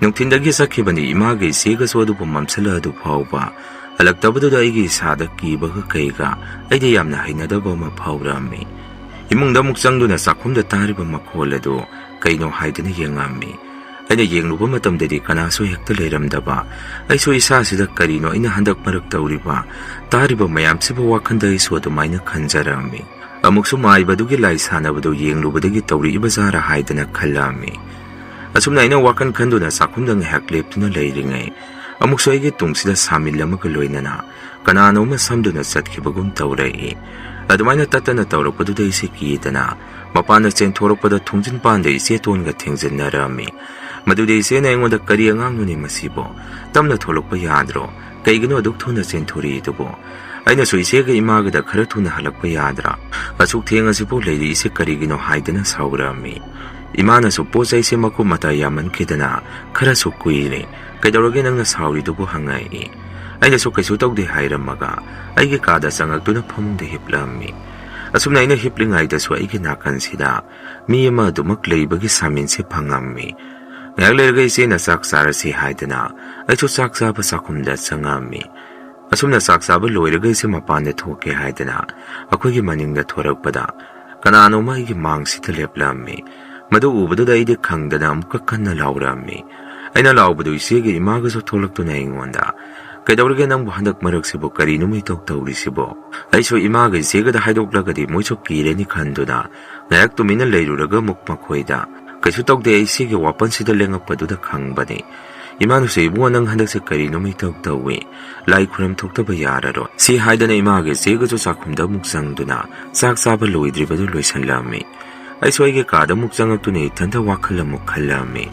ꯅꯨꯡꯊꯤꯟꯗꯒꯤ ꯆꯠꯈꯤꯕꯅꯤ, ꯏꯃꯥꯒ ꯏꯆꯦꯒꯁꯨ ꯑꯗꯨꯕꯨ ꯃꯝꯁꯤꯜꯂꯛꯑꯗꯨ ꯐꯥꯎꯕ ꯍꯜꯂꯛꯇꯕꯗꯨꯗ ꯑꯩꯒꯤ ꯏꯁꯥꯗ ꯀꯤꯕꯒ ꯀꯩꯒ ꯑꯩꯗꯤ ꯌꯥꯝꯅ ꯍꯩꯅꯗꯕ ꯑꯃ ꯐꯥꯎꯔꯝꯃꯤ꯫ ꯏꯃꯨꯡꯗ ꯑꯃꯨꯛ ꯆꯪꯗꯨꯅ ꯆꯥꯛꯈꯨꯝꯗ ꯇꯥꯔꯤꯕ ꯃꯈꯣꯜ ꯑꯗꯨ ꯀꯩꯅꯣ ꯍꯥꯏꯗꯨꯅ ꯌꯦꯡꯉꯝꯃꯤ꯫ ꯑꯩꯅ ꯌꯦꯡꯂꯨꯕ ꯃꯇꯝꯗꯗꯤ ꯀꯅꯥꯁꯨ ꯍꯦꯛꯇ ꯂꯩꯔꯝꯗꯕ꯫ ꯑꯩꯁꯨ ꯏꯁꯥꯁꯤꯗ ꯀꯔꯤꯅꯣ ꯑꯩꯅ ꯍꯟꯗꯛ ꯃꯔꯛ ꯇꯧꯔꯤꯕ, ꯇꯥꯔꯤꯕ ꯃꯌꯥꯝꯁꯤꯕꯨ ꯋꯥꯈꯜꯗ ꯑꯩꯁꯨ ꯑꯗꯨꯃꯥꯏꯅ ꯈꯟꯖꯔꯝꯃꯤ꯫ ꯑꯃꯨꯛꯁꯨ ꯃꯥꯏꯕꯗꯨꯒꯤ ꯂꯥꯏ ꯁꯥꯟꯅꯕꯗꯨ ꯌꯦꯡꯂꯨꯕꯗꯒꯤ ꯇꯧꯔꯛꯏꯕ ꯖꯥꯔꯥ ꯍꯥꯏꯗꯅ ꯈꯜꯂꯝꯃꯤ꯫ ꯑꯁꯨꯝꯅ ꯑꯩꯅ ꯋꯥꯈꯜ ꯈꯟꯗꯨꯅ ꯆꯥꯛꯈꯨꯝꯗ ꯉꯥꯏꯍꯥꯛ ꯂꯦꯞꯇꯨꯅ ꯂꯩꯔꯤꯉꯩ, ꯑꯃꯨꯛꯁꯨ ꯑꯩꯒꯤ ꯇꯨꯡꯁꯤꯗ ꯁꯥꯃꯤꯜ ꯑꯃꯒ ꯂꯣꯏꯅꯅ ꯀꯅꯥꯅꯣꯝꯅ ꯁꯝꯗꯨꯅ ꯆꯠꯈꯤꯕꯒꯨꯝ ꯇꯧꯔꯛꯏ꯫ ꯑꯗꯨꯃꯥꯏꯅ ꯇꯠꯇꯅ ꯇꯧꯔꯛꯄꯗꯨꯗ ꯑꯩꯁꯦ ꯀꯤꯗꯅ ꯃꯄꯥꯟꯗ ꯆꯦꯟꯊꯣꯔꯛꯄꯗ ꯊꯣꯡꯖꯤꯟ ꯄꯥꯟꯗ ꯏꯆꯦꯇꯣꯟꯒ ꯊꯦꯡꯖꯤꯟꯅꯔꯝꯃꯤ꯫ ꯃꯗꯨꯗꯤ ꯏꯆꯦꯅ ꯑꯩꯉꯣꯟꯗ, "ꯀꯔꯤ ꯑꯉꯥꯡꯅꯣꯅꯦ ꯃꯁꯤꯕꯣ? ꯇꯞꯅ ꯊꯣꯛꯂꯛꯄ ꯌꯥꯗ꯭ꯔꯣ? ꯀꯩꯒꯤꯅꯣ ꯑꯗꯨꯛ ꯊꯨꯅ ꯆꯦꯟꯊꯣꯔꯛꯏꯗꯨꯕꯣ?" ꯑꯩꯅꯁꯨ ꯏꯆꯦꯒ ꯏꯃꯥꯒꯗ, "ꯈꯔ ꯊꯨꯅ ꯍꯜꯂꯛꯄ ꯌꯥꯗ꯭ꯔꯥ? ꯑꯁꯨꯛ ꯊꯦꯡꯉꯁꯤꯐꯥꯎ ꯂꯩꯔꯤꯁꯦ ꯀꯔꯤꯒꯤꯅꯣ?" ꯍꯥꯏꯗꯅ ꯁꯥꯎꯔꯛꯑꯝꯃꯤ꯫ ꯏꯃꯥꯅꯁꯨ ꯄꯣꯠ ꯆꯩꯁꯦ ꯃꯀꯨꯞ ꯃꯇꯥ ꯌꯥꯝꯃꯟꯈꯤꯗꯅ ꯈꯔꯁꯨ ꯀꯨꯏꯔꯦ꯫ "ꯀꯩꯗꯧꯔꯒꯦ ꯅꯪꯅ ꯁꯥꯎꯔꯤꯗꯨꯕꯨ?" ꯍꯪꯉꯛꯏ꯫ ꯑꯩꯅꯁꯨ ꯀꯩꯁꯨ ꯇꯧꯗꯦ ꯍꯥꯏꯔꯝꯃꯒ ꯑꯩꯒꯤ ꯀꯥꯗ ꯆꯪꯉꯛꯇꯨꯅ ꯐꯃꯨꯡꯗ ꯍꯤꯞꯂꯝꯃꯤ꯫ ꯑꯁꯨꯝꯅ ꯑꯩꯅ ꯍꯤꯞꯂꯤꯉꯩꯗꯁꯨ ꯑꯩꯒꯤ ꯅꯥꯀꯟꯁꯤꯗ ꯃꯤ ꯑꯃ ꯑꯗꯨꯃꯛ ꯂꯩꯕꯒꯤ ꯁꯥꯃꯤꯟꯁꯦ ꯐꯪꯉꯝꯃꯤ꯫ ꯉꯥꯏꯍꯥꯛ ꯂꯩꯔꯒ ꯏꯆꯦꯅ ꯆꯥꯛ ꯆꯥꯔꯁꯤ ꯍꯥꯏꯗꯅ ꯑꯩꯁꯨ ꯆꯥꯛ ꯆꯥꯕ ꯆꯥꯛꯈꯨꯝꯗ ꯆꯪꯉꯛꯑꯝꯃꯤ꯫ ꯑꯁꯨꯝꯅ ꯆꯥꯛ ꯆꯥꯕ ꯂꯣꯏꯔꯒ ꯑꯩꯁꯦ ꯃꯄꯥꯟꯗ ꯊꯣꯛꯀꯦ ꯍꯥꯏꯗꯅ ꯑꯩꯈꯣꯏꯒꯤ ꯃꯅꯤꯡꯗ ꯊꯣꯔꯛꯄꯗ ꯀꯅꯥꯅꯣꯝꯃ ꯑꯩꯒꯤ ꯃꯥꯡꯁꯤꯗ ꯂꯦꯞꯂꯝꯃꯤ꯫ ꯃꯗꯨ ꯎꯕꯗꯨꯗ ꯑꯩꯗꯤ ꯈꯪꯗꯅ ꯑꯃꯨꯛꯀ ꯀꯟꯅ ꯂꯥꯎꯔꯝꯃꯤ꯫ ꯑꯩꯅ ꯂꯥꯎꯕꯗꯨ ꯏꯆꯦꯒ ꯏꯃꯥꯒꯁꯨ ꯊꯣꯛꯂꯛꯇꯨꯅ ꯑꯩꯉꯣꯟꯗ, "ꯀꯩꯗꯧꯔꯒꯦ ꯅꯪꯕꯨ ꯍꯟꯗꯛ ꯃꯔꯛꯁꯤꯕꯨ ꯀꯔꯤꯅꯣ ꯃꯤꯇꯧ ꯇꯧꯔꯤꯁꯤꯕꯣ?" ꯑꯩꯁꯨ ꯏꯃꯥꯒ ꯏꯆꯦꯒꯗ ꯍꯥꯏꯗꯣꯛꯂꯒꯗꯤ ꯃꯣꯏꯁꯨ ꯀꯤꯔꯅꯤ ꯈꯟꯗꯨꯅ ꯉꯥꯏꯍꯥꯛ ꯇꯨꯃꯤꯟꯅ ꯂꯩꯔꯨꯔꯒ ꯑꯃꯨꯛ ꯃꯈꯣꯏꯗ, "ꯀꯩꯁꯨ ꯇꯧꯗꯦ, ꯑꯩ ꯏꯆꯦꯒꯤ ꯋꯥꯄꯟꯁꯤꯗ ꯂꯦꯡꯉꯛꯄꯗꯨꯗ ꯈꯪꯕꯅꯤ꯫ ꯏꯃꯥꯅꯁꯨ, 'ꯏꯕꯨꯡꯉꯣ, ꯅꯪ ꯍꯟꯗꯛꯁꯦ ꯀꯔꯤꯅꯣ ꯃꯤꯇꯧ ꯇꯧꯏ, ꯂꯥꯏ ꯈꯨꯔꯝ ꯊꯣꯛꯇꯕ ꯌꯥꯔꯔꯣꯏ," ꯁꯤ ꯍꯥꯏꯗꯅ ꯏꯃꯥꯒ ꯏꯆꯦꯒꯁꯨ ꯆꯥꯛꯈꯨꯝꯗ ꯑꯃꯨꯛ ꯆꯪꯗꯨꯅ ꯆꯥꯛ ꯆꯥꯕ ꯂꯣꯏꯗ꯭ꯔꯤꯕꯗꯨ ꯂꯣꯏꯁꯤꯜꯂꯝꯃꯤ꯫ ꯑꯩꯁꯨ ꯑꯩꯒꯤ ꯀꯥꯗ ꯑꯃꯨꯛ ꯆꯪꯉꯛꯇꯨꯅ ꯏꯊꯟꯇ ꯋꯥꯈꯜ ꯑꯃꯨꯛ ꯈꯜꯂꯝꯃꯤ꯫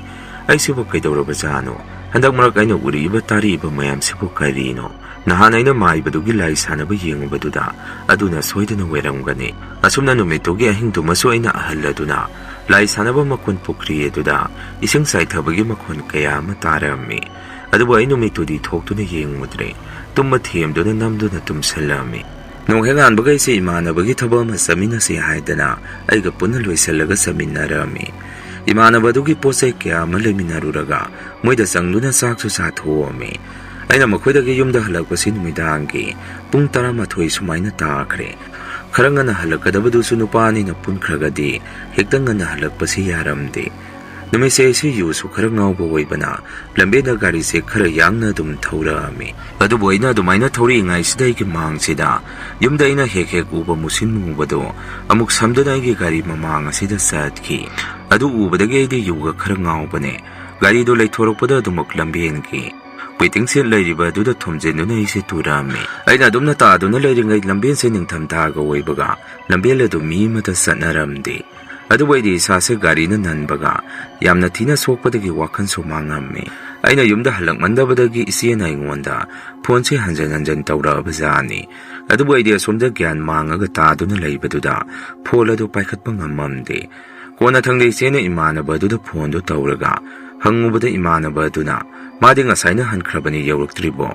ꯑꯩꯁꯤꯕꯨ ꯀꯩꯗꯧꯔꯕꯖꯥꯠꯅꯣ? ꯍꯟꯗꯛ ꯃꯔꯛ ꯑꯩꯅ ꯎꯔꯤꯕ ꯇꯥꯔꯤꯕ ꯃꯌꯥꯝꯁꯤꯕꯨ ꯀꯔꯤꯅꯣ? ꯅꯍꯥꯟ ꯑꯩꯅ ꯃꯥꯏꯕꯗꯨꯒꯤ ꯂꯥꯏ ꯁꯥꯟꯅꯕ ꯌꯦꯡꯉꯨꯕꯗꯨꯗ ꯑꯗꯨꯅ ꯁꯣꯏꯗꯅ ꯑꯣꯏꯔꯝꯒꯅꯤ꯫ ꯑꯁꯨꯝꯅ ꯅꯨꯃꯤꯠꯇꯨꯒꯤ ꯑꯍꯤꯡꯗꯨꯃꯁꯨ ꯑꯩꯅ ꯑꯍꯜ ꯑꯗꯨꯅ ꯂꯥꯏ ꯁꯥꯟꯅꯕ ꯃꯈꯣꯟ, ꯄꯨꯈ꯭ꯔꯤ ꯑꯗꯨꯗ ꯏꯁꯤꯡ ꯆꯥꯏꯊꯕꯒꯤ ꯃꯈꯣꯟ ꯀꯌꯥ ꯑꯃ ꯇꯥꯔꯝꯃꯤ꯫ ꯑꯗꯨꯕꯨ ꯑꯩ ꯅꯨꯃꯤꯠꯇꯨꯗꯤ ꯊꯣꯛꯇꯨꯅ ꯌꯦꯡꯉꯨꯗ꯭ꯔꯦ꯫ ꯇꯨꯝꯕ ꯊꯦꯝꯗꯨꯅ ꯅꯝꯗꯨꯅ ꯇꯨꯝꯁꯜꯂꯝꯃꯤ꯫ ꯅꯣꯡ ꯍꯦꯛ ꯉꯥꯟꯕꯒ ꯑꯩꯁꯦ ꯏꯃꯥꯟꯅꯕꯒꯤ ꯊꯕꯛ ꯑꯃ ꯆꯠꯃꯤꯟꯅꯁꯤ ꯍꯥꯏꯗꯅ ꯑꯩꯒ ꯄꯨꯟꯅ ꯂꯣꯏꯁꯤꯜꯂꯒ ꯆꯠꯃꯤꯟꯅꯔꯝꯃꯤ꯫ ꯏꯃꯥꯟꯅꯕ ꯑꯗꯨꯒꯤ ꯄꯣꯠ ꯆꯩ ꯀꯌꯥ ꯑꯃ ꯂꯩꯃꯤꯟꯅꯔꯨꯔꯒ ꯃꯣꯏꯗ ꯆꯪꯗꯨꯅ ꯆꯥꯛꯁꯨ ꯆꯥꯊꯣꯛꯑꯝꯃꯤ꯫ ꯑꯩꯅ ꯃꯈꯣꯏꯗꯒꯤ ꯌꯨꯝꯗ ꯍꯜꯂꯛꯄꯁꯤ ꯅꯨꯃꯤꯗꯥꯡꯒꯤ ꯄꯨꯡ ꯇꯔꯥꯃꯥꯊꯣꯏ ꯁꯨꯃꯥꯏꯅ ꯇꯥꯈ꯭ꯔꯦ꯫ ꯈꯔ ꯉꯟꯅ ꯍꯜꯂꯛꯀꯗꯕꯗꯨꯁꯨ ꯅꯨꯄꯥ ꯑꯅꯤꯅ ꯄꯨꯟꯈ꯭ꯔꯒꯗꯤ ꯍꯦꯛꯇ ꯉꯟꯅ ꯍꯜꯂꯛꯄꯁꯤ ꯌꯥꯔꯝꯗꯦ꯫ ꯅꯨꯃꯤꯠꯁꯦ ꯑꯩꯁꯤ ꯌꯨꯁꯨ ꯈꯔ ꯉꯥꯎꯕ ꯑꯣꯏꯕꯅ ꯂꯝꯕꯦꯟꯗ ꯒꯥꯔꯤꯁꯦ ꯈꯔ ꯌꯥꯡꯅ ꯑꯗꯨꯝ ꯊꯧꯔꯛꯑꯝꯃꯤ꯫ ꯑꯗꯨꯕꯨ ꯑꯩꯅ ꯑꯗꯨꯃꯥꯏꯅ ꯊꯧꯔꯛꯏꯉꯩꯁꯤꯗ ꯑꯩꯒꯤ ꯃꯥꯡꯁꯤꯗ ꯌꯨꯝꯗ ꯑꯩꯅ ꯍꯦꯛ ꯍꯦꯛ ꯎꯕ ꯃꯨꯁꯤꯟ ꯃꯨꯕꯗꯣ ꯑꯃꯨꯛ ꯁꯝꯗꯨꯅ ꯑꯩꯒꯤ ꯒꯥꯔꯤ ꯃꯃꯥꯡ ꯑꯁꯤꯗ ꯆꯠꯈꯤ꯫ ꯑꯗꯨ ꯎꯕꯗꯒꯤ ꯑꯩꯗꯤ ꯌꯨꯒ ꯈꯔ ꯉꯥꯎꯕꯅꯦ꯫ ꯒꯥꯔꯤꯗꯣ ꯂꯩꯊꯣꯔꯛꯄꯗ ꯑꯗꯨꯃꯛ ꯂꯝꯕꯦꯟꯒꯤ waiting shed ꯂꯩꯔꯤꯕ ꯑꯗꯨꯗ ꯊꯣꯝꯖꯤꯟꯗꯨꯅ ꯑꯩꯁꯦ ꯇꯨꯔꯝꯃꯤ꯫ ꯑꯩꯅ ꯑꯗꯨꯝꯅ ꯇꯥꯗꯨꯅ ꯂꯩꯔꯤꯉꯩ ꯂꯝꯕꯦꯟꯁꯦ ꯅꯤꯡꯊꯝꯊꯥꯒ ꯑꯣꯏꯕꯒ ꯂꯝꯕꯦꯟ ꯑꯗꯨ ꯃꯤ ꯑꯃꯠꯇ ꯆꯠꯅꯔꯝꯗꯦ꯫ ꯑꯗꯨꯕꯨ ꯑꯩꯗꯤ ꯏꯁꯥꯁꯦ ꯒꯥꯔꯤꯅ ꯅꯟꯕꯒ ꯌꯥꯝꯅ ꯊꯤꯅ ꯁꯣꯛꯄꯗꯒꯤ ꯋꯥꯈꯜꯁꯨ ꯃꯥꯡꯉꯝꯃꯤ꯫ ꯑꯩꯅ ꯌꯨꯝꯗ ꯍꯜꯂꯛꯃꯟꯗꯕꯗꯒꯤ ꯏꯆꯦꯅ ꯑꯩꯉꯣꯟꯗ ꯐꯣꯟꯁꯦ ꯍꯟꯖꯟ ꯍꯟꯖꯟ ꯇꯧꯔꯛꯑꯕꯖꯥꯠꯅꯤ꯫ ꯑꯗꯨꯕꯨ ꯑꯩꯗꯤ ꯑꯁꯣꯝꯗ ꯒ꯭ꯌꯥꯟ ꯃꯥꯡꯉꯒ ꯇꯥꯗꯨꯅ ꯂꯩꯕꯗꯨꯗ ꯐꯣꯟ ꯑꯗꯨ ꯄꯥꯏꯈꯠꯄ ꯉꯝꯃꯝꯗꯦ꯫ ꯀꯣꯟꯅꯊꯪꯗ ꯏꯆꯦꯅ ꯏꯃꯥꯟꯅꯕ ꯑꯗꯨꯗ ꯐꯣꯟꯗꯨ ꯇꯧꯔꯒ ꯍꯪꯉꯨꯕꯗ ꯏꯃꯥꯟꯅꯕ ꯑꯗꯨꯅ, "ꯃꯥꯗꯤ ꯉꯁꯥꯏꯅ ꯍꯟꯈ꯭ꯔꯕꯅꯤ, ꯌꯧꯔꯛꯇ꯭ꯔꯤꯕꯣ?"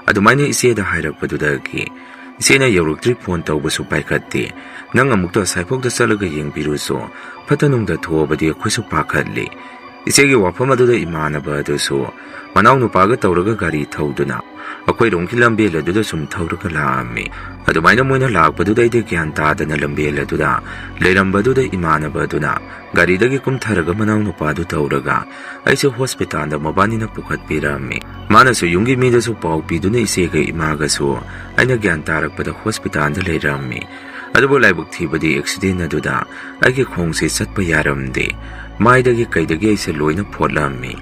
ꯑꯗꯨꯃꯥꯏꯅ ꯏꯆꯦꯗ ꯍꯥꯏꯔꯛꯄꯗꯨꯗꯒꯤ ꯏꯆꯦꯅ ꯌꯧꯔꯛꯇ꯭ꯔꯤ ꯐꯣꯟ ꯇꯧꯕꯁꯨ ꯄꯥꯏꯈꯠꯇꯦ꯫ "ꯅꯪ ꯑꯃꯨꯛꯇ ꯑꯁꯥꯏꯐꯥꯎꯗ ꯆꯠꯂꯒ ꯌꯦꯡꯕꯤꯔꯨꯁꯣ, ꯐꯠꯇ ꯅꯨꯡꯗ ꯊꯣꯛꯑꯕꯗꯤ ꯑꯩꯈꯣꯏꯁꯨ ꯄꯥꯈꯠꯂꯤ꯫" ꯏꯆꯦꯒꯤ ꯋꯥꯐꯝ ꯑꯗꯨꯗ ꯏꯃꯥꯟꯅꯕ ꯑꯗꯨꯁꯨ ꯃꯅꯥꯎꯅꯨꯄꯥꯒ ꯇꯧꯔꯒ ꯒꯥꯔꯤ ꯊꯧꯗꯨꯅ ꯑꯩꯈꯣꯏꯔꯣꯝꯒꯤ ꯂꯝꯕꯦꯜ ꯑꯗꯨꯗ ꯁꯨꯝ ꯊꯧꯔꯒ ꯂꯥꯛꯑꯝꯃꯤ꯫ ꯑꯗꯨꯃꯥꯏꯅ ꯃꯣꯏꯅ ꯂꯥꯛꯄꯗꯨꯗ ꯑꯩꯗꯤ ꯒ꯭ꯌꯥꯟ ꯇꯥꯗꯅ ꯂꯝꯕꯦꯜ ꯑꯗꯨꯗ ꯂꯩꯔꯝꯕꯗꯨꯗ ꯏꯃꯥꯟꯅꯕ ꯑꯗꯨꯅ ꯒꯥꯔꯤꯗꯒꯤ ꯀꯨꯝꯊꯔꯒ ꯃꯅꯥꯎꯅꯨꯄꯥꯗꯨ ꯇꯧꯔꯒ ꯑꯩꯁꯦ ꯍꯣꯁꯄꯤꯇꯥꯜꯗ ꯃꯕꯥꯅꯤꯅ ꯄꯨꯈꯠꯄꯤꯔꯝꯃꯤ꯫ ꯃꯥꯅꯁꯨ ꯌꯨꯝꯒꯤ ꯃꯤꯗꯁꯨ ꯄꯥꯎ ꯄꯤꯗꯨꯅ ꯏꯆꯦꯒ ꯏꯃꯥꯒꯁꯨ ꯑꯩꯅ ꯒ꯭ꯌꯥꯟ ꯇꯥꯔꯛꯄꯗ ꯍꯣꯁꯄꯤꯇꯥꯜꯗ ꯂꯩꯔꯝꯃꯤ꯫ ꯑꯗꯨꯕꯨ ꯂꯥꯏꯕꯛ ꯊꯤꯕꯗꯤ ꯑꯦꯛꯁꯤꯗꯦꯟ ꯑꯗꯨꯗ ꯑꯩꯒꯤ ꯈꯣꯡꯁꯦ ꯆꯠꯄ ꯌꯥꯔꯝꯗꯦ꯫ ꯃꯥꯏꯗꯒꯤ ꯀꯩꯗꯒꯤ ꯑꯩꯁꯦ ꯂꯣꯏꯅ ꯐꯣꯠꯂꯝꯃꯤ꯫